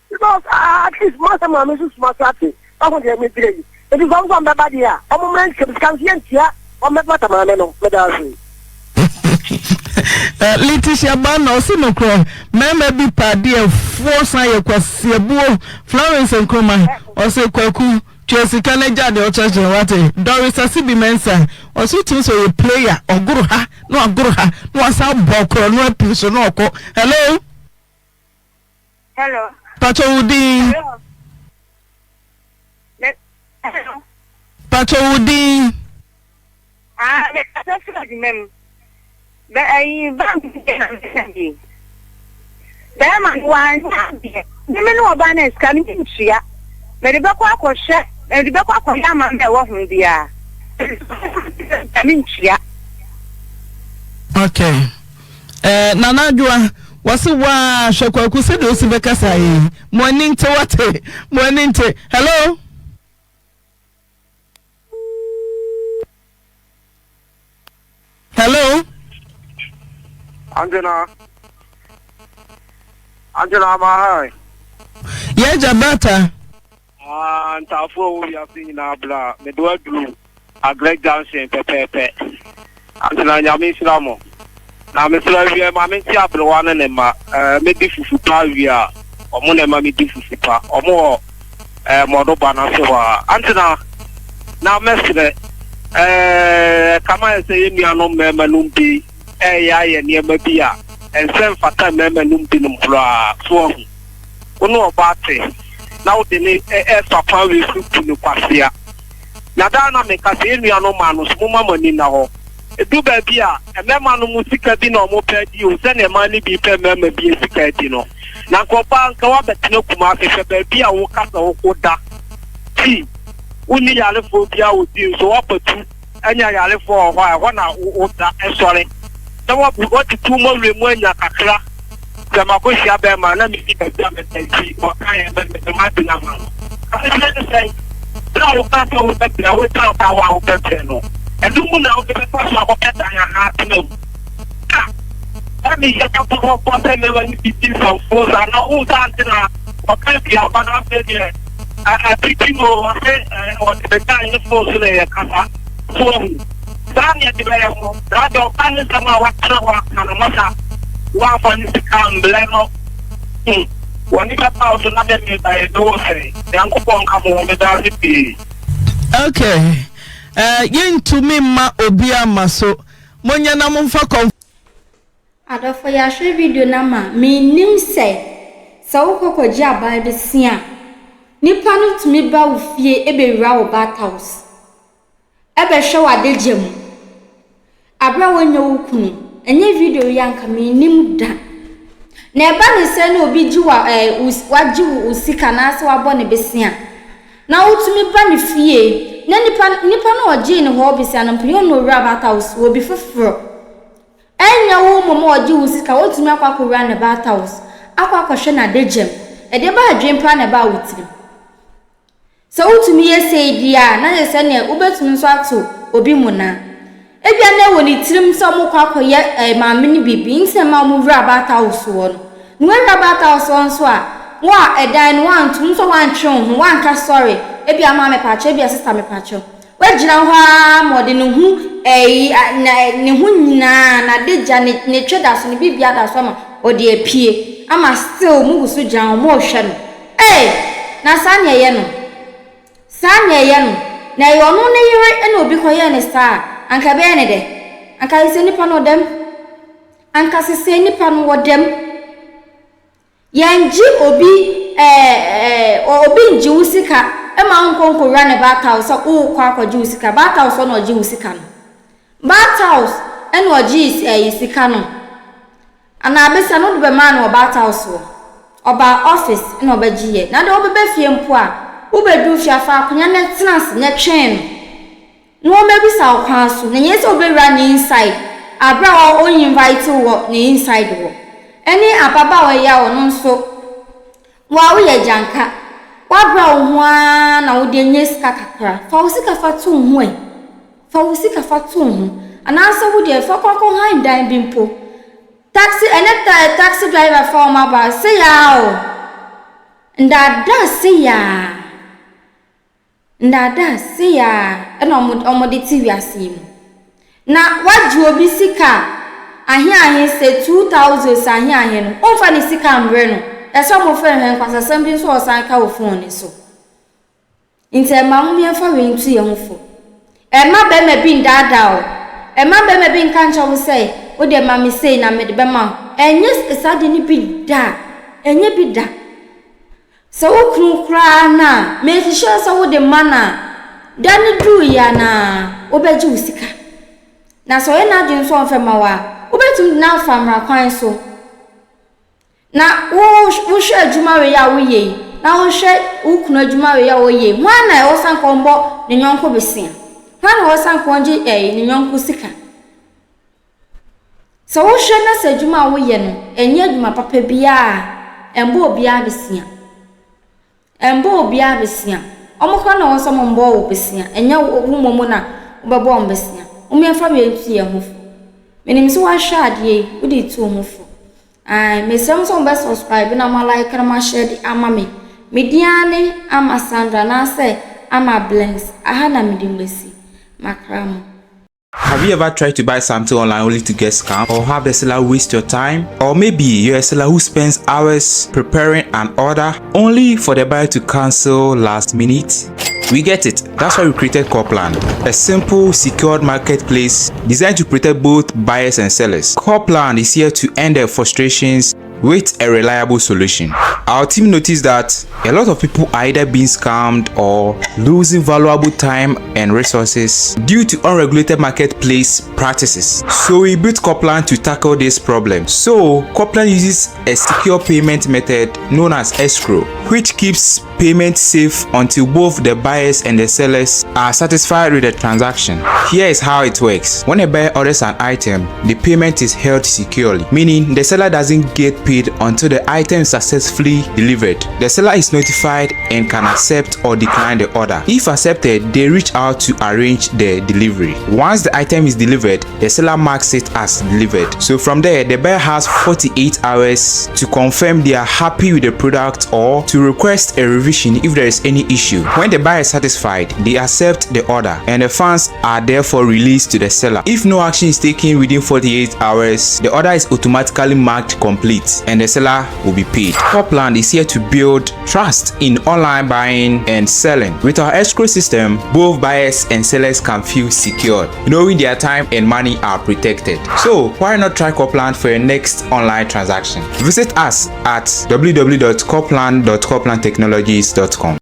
Because at least mo asɛm maame nso suma so ate wahu deɛ mebrɛ yi nti sɛ ɔmo sɛ ɔmo bɛba deɛ a ɔmo mmrɛ nsɛm sika nso yɛntua ɔmo bɛpata maame no meda ase. Letitia Banna ɔse nokorɛ mmarima bi pɛ adeɛ foɔ san yɛ kwasiabuo Florence Nkrumah ɔse Kwaku tua sika no gya deɛ ɔkyerɛkyerɛ wate Doris Asibi Mensah ɔse wotumi sɛ ɔyɛ player ɔgoro ha na wagoro ha na wasan bɔ korɔ no apiri so na ɔkɔ hello. Hello. Pacho wo din. Hello. Me, hello. Pacho wo din. Ah, me kasa firi adwuma mu. Bɛ ayi bank bi deɛ na meka bi. Bɛɛma no wanyɛ adeɛ. Me me ne ɔbaa no a sika no mentua. Mede bɛkɔ akɔhwɛ, mede bɛkɔ akɔyɛ amammerɛ a ɛwɔ ho biara. Mentua. Okay. Eh, Nana Adwoa, wɔse waa hwɛ Kwaku sɛdeɛ osi bɛkasa yi. Mo ani nte wate, mo ani nte. Hello? Hello. Angela. Angela Mahai. Yeah, Jabata. Ah, ntafo a wɔwɔ wiase nyinaa bra mede waduru Agrɛ Junction pɛpɛɛpɛ. Angela nyame nhyira mo. Na mesrɛ awiɛ ma mente aberewa ne ne mma. Eh, medi fufu pa awie a, ɔmo na ɛma medi fufu pa. Ɔmo wɔ eh, mɔdo ba no ase hɔ a. Antena, na mɛsrɛ, eh, ɛkame ayɛ sɛ yɛn nuanom mmarima nom bi ɛreyɛ ayɛ nneɛma bi a ɛnsɛ mfata mmarima nom binom koraa. So wahu? Wo ne ɔbaa te, na wode ne ɛfa kwan wei so bu no kwasea. Na daa na meka sɛ yɛn nuanom mmaa no nso, momma mo ani nna hɔ. Edu baabi a, mmarima no mu sika bi na wɔpɛ adi o, sɛnea mmaa no bi pɛ mmarima bi sika adi no. Na anka ɔbaa anka woabɛtena Kumasi, hwɛ baabi a woka sɛ woda. Ti, wonni yarefoɔ biara wɔ ti nso, woapatu anya yarefoɔ wɔ hɔ a, ɛhɔ na woda sɔre. Na woabu, woatutu wo mmɔwerɛ mu anya kakra. Sɛ makɔhyia bɛrima a, na menni baabi a meda nti, ɔkaeɛ sɛ mede m'adwene ama no. Asekyerɛ ne sɛn? Berɛ a wokaa sɛ wobɛbrɛ, wotaa kaa hɔ a wobɛbrɛ no, ɛno mu na wode bɛfa so akɔpɛ dan anaa atena mu. Ah! Ɛne yɛ pɔpɔpɔpɔ sɛ mmarima no bi di nsɛmfoo saa na wohu sɛ ante na ɔka aduaba no afei deɛ apiti no ɔse ɔde ne dan ne fon so na ɛyɛ kasa. So wahu? Saa ne ɛde bɛyɛ ho. Saa deɛ ɔka ne nsɛm a watena hɔ aka no masa woamfa ne sika ambrɛ no. Hmm. Wɔne bɛba wo so na dɛ meba yɛ de wo sɛn. Nyankopɔn nka mo ho meda ase pii. Okay. Eh, yɛntumi mma obiara mma so. Monyɛ na momfa kɔm. Adɔfo yɛahwɛ video no ama mennim sɛ sɛ wokɔ kɔgye aban besia a nipa no tumi ba wo fie bɛwura wo bath house bɛhwɛ w'adagya mu aberɛ a wonyɛ wo kunu ɛnyɛ video yi anka mennim da na ɛba ne sɛ na obi gye wa ɛɛ wagye wo sika anaasɛ wabɔ ne besia Na wotumi ba ne fie, na nipa nipa no a ɔgyee ne hɔ besia no mpo, nyɛ ɔno na owura bath house hɔ, obi foforɔ. Ɛnyɛ wo mmom a ɔgye wo sika, wotumi akɔ akɔwura ne bath house, akɔ akɔhwɛ n'adagya mu. Ɛdeɛ bɛn adwene paa na ɛbaa wo tirim? Sɛ wotumi yɛ sei deɛ a, na kyerɛ sɛ neɛ wobɛtumi nso ato obi mmonnaa. Ebia na ɛwɔ ne tirim sɛ wɔrekɔ akɔyɛ ɛɛ maame no biribi nti na ɛma wɔwura bath house hɔ no. Na wɔawura bath house hɔ nso a, wo a ɛdan no woanto mu nso woantwe wo ho, woanka sorry, ebia maame pakyɛw, ebia sister mepakyɛw. Woagyina hɔ ara ma ɔde ne ho ɛyi na ne ho nyinaa, n'adagya, ne ne twɛ da so, ne biribiara da so ama ɔde apue ama still mugu so gyina hɔ morehwɛ no. Ei! Na saa na ɛyɛ no. Saa na ɛyɛ no. Na ɛyɛ ɔno ne yere na obi kɔyɛɛ no saa a, anka ɛbɛyɛ no dɛ? Anka sesei nipa no ɔda mu. Anka sesei nipa no ɔda mu. Yɛngye obi ɛɛ ɛɛ obi ngye wo sika ma wonkɔ nkɔwura ne bath house sɛ worekɔ akɔgye wo sika. Bath house hɔ na ɔgye wo sika no. Bath house na ɔgyee ɛyi sika no. Anaa abesa no wode bɛmaa no wɔ bath house hɔ. Ɔbaa office na ɔbɛgye yɛ. Na de wobɛba fie mpo a, wobɛduru fie a, fa akonya na tena ase na twɛn no. Na ɔmmɛbisa wo kwan so. Na nyɛ sɛ wobɛwura ne inside aberɛ a ɔ invite wo wɔ ne inside hɔ. Ɛne ababaawa yi a ɔno nso Wo a woyɛ agyanka, woabrɛ wo ho ara na wode anya sika kakra, fa wo sika fa to wo ho ɛ. Fa wo sika fa to wo ho. Anaasɛ wo deɛ fa kɔ akɔhan dan bi mpo. Taxi, ɛnɛ ta, taxi driver fa wɔn aba, sei ara o. Ndaadaa sei ara. Ndaadaa sei ara na wɔde te wiase yi mu. Na woagye obi sika a, ahe ahe, sɛ 2000 sɛ ahe ahe no, womfa ne sika mmrɛ no. Ɛsɛ sɛ wɔfrɛ no hwɛ nkwasasɛm bi nso a ɔsan ka wɔ phone no so. Nti ɛmma mom yɛmfa wei ntu yɛn ho fo. Ɛmma barima bi ndaadaa wo. Ɛmma barima bi nka nkyerɛ wo sɛ, wo deɛ ma me sei na mede bɛma wo. Ɛnyɛ saa adeɛ no bi da. Ɛnyɛ bi da. Sɛ wo kunu koraa no a, make sure sɛ wode ma no a, da no duruiɛ anaa, wobɛgye wo sika. Na sɛ ɔyɛ n'adwene sɛ ɔmfa mma wo a, Wobɛtumi de no afa mmara kwan so. Na wo wohwɛ adwuma wei a woyɛ yi, na wohwɛ wo kunu adwuma wei a ɔyɛ yi, hwan na ɛwɔ sɛ anka ɔmmɔ ne yɔnko bosea? Hwan na ɛwɔ sɛ anka ɔngye ɛɛ ne yɔnko sika? Sɛ wohwɛ na sɛ adwuma a woyɛ no, ɛnyɛ adwuma papa biara a, ɛmbɔ obiara bosea. Ɛmbɔ obiara bosea. Wɔn koraa na ɛwɔ sɛ wɔbɔ wo bosea, ɛnyɛ wo mmom na wobɛbɔ wɔn bosea. Mom yɛmfa wei ntu yɛn ho fo. Menim sɛ woahwɛ adeɛ yi, wode retu wo ho fo. Ae, mesrɛ mo sɛ mobɛ subscribe na mo like na mo ahyɛ de ama me. Me din ara ne Ama Sandra anaasɛ Ama Blinks. Aha na mede mo asi. Makra mo. Have you ever tried to buy something online only to get scammed or have the seller waste your time? Or maybe you're a seller who spends hours preparing an order only for the buyer to cancel last minute? We get it. That's why we created Corplan, a simple, secured marketplace designed to protect both buyers and sellers. Corplan is here to end their frustrations with a reliable solution. Our team noticed that a lot of people are either being scammed or losing valuable time and resources due to unregulated marketplace practices. So we built Corplan to tackle this problem. So Corplan uses a secure payment method known as escrow, which keeps payment safe until both the buyers and the sellers are satisfied with the transaction. Here is how it works. When a buyer orders an item, the payment is held securely, meaning the seller doesn't get paid until the item is successfully delivered. The seller is notified and can accept or decline the order. If accepted, they reach out to arrange the delivery. Once the item is delivered, the seller marks it as delivered. So from there, the buyer has 48 hours to confirm they are happy with the product or to request a revision if there is any issue. When the buyer is satisfied, they accept the order and the funds are therefore released to the seller. If no action is taken within 48 hours, the order is automatically marked complete and the seller will be paid. Corplan is here to build trust in online buying and selling. With our escrow system, both buyers and sellers can feel secured, knowing their time and money are protected. So why not try Corplan for your next online transaction? Visit us at www.corplan.corplantechnologies.com.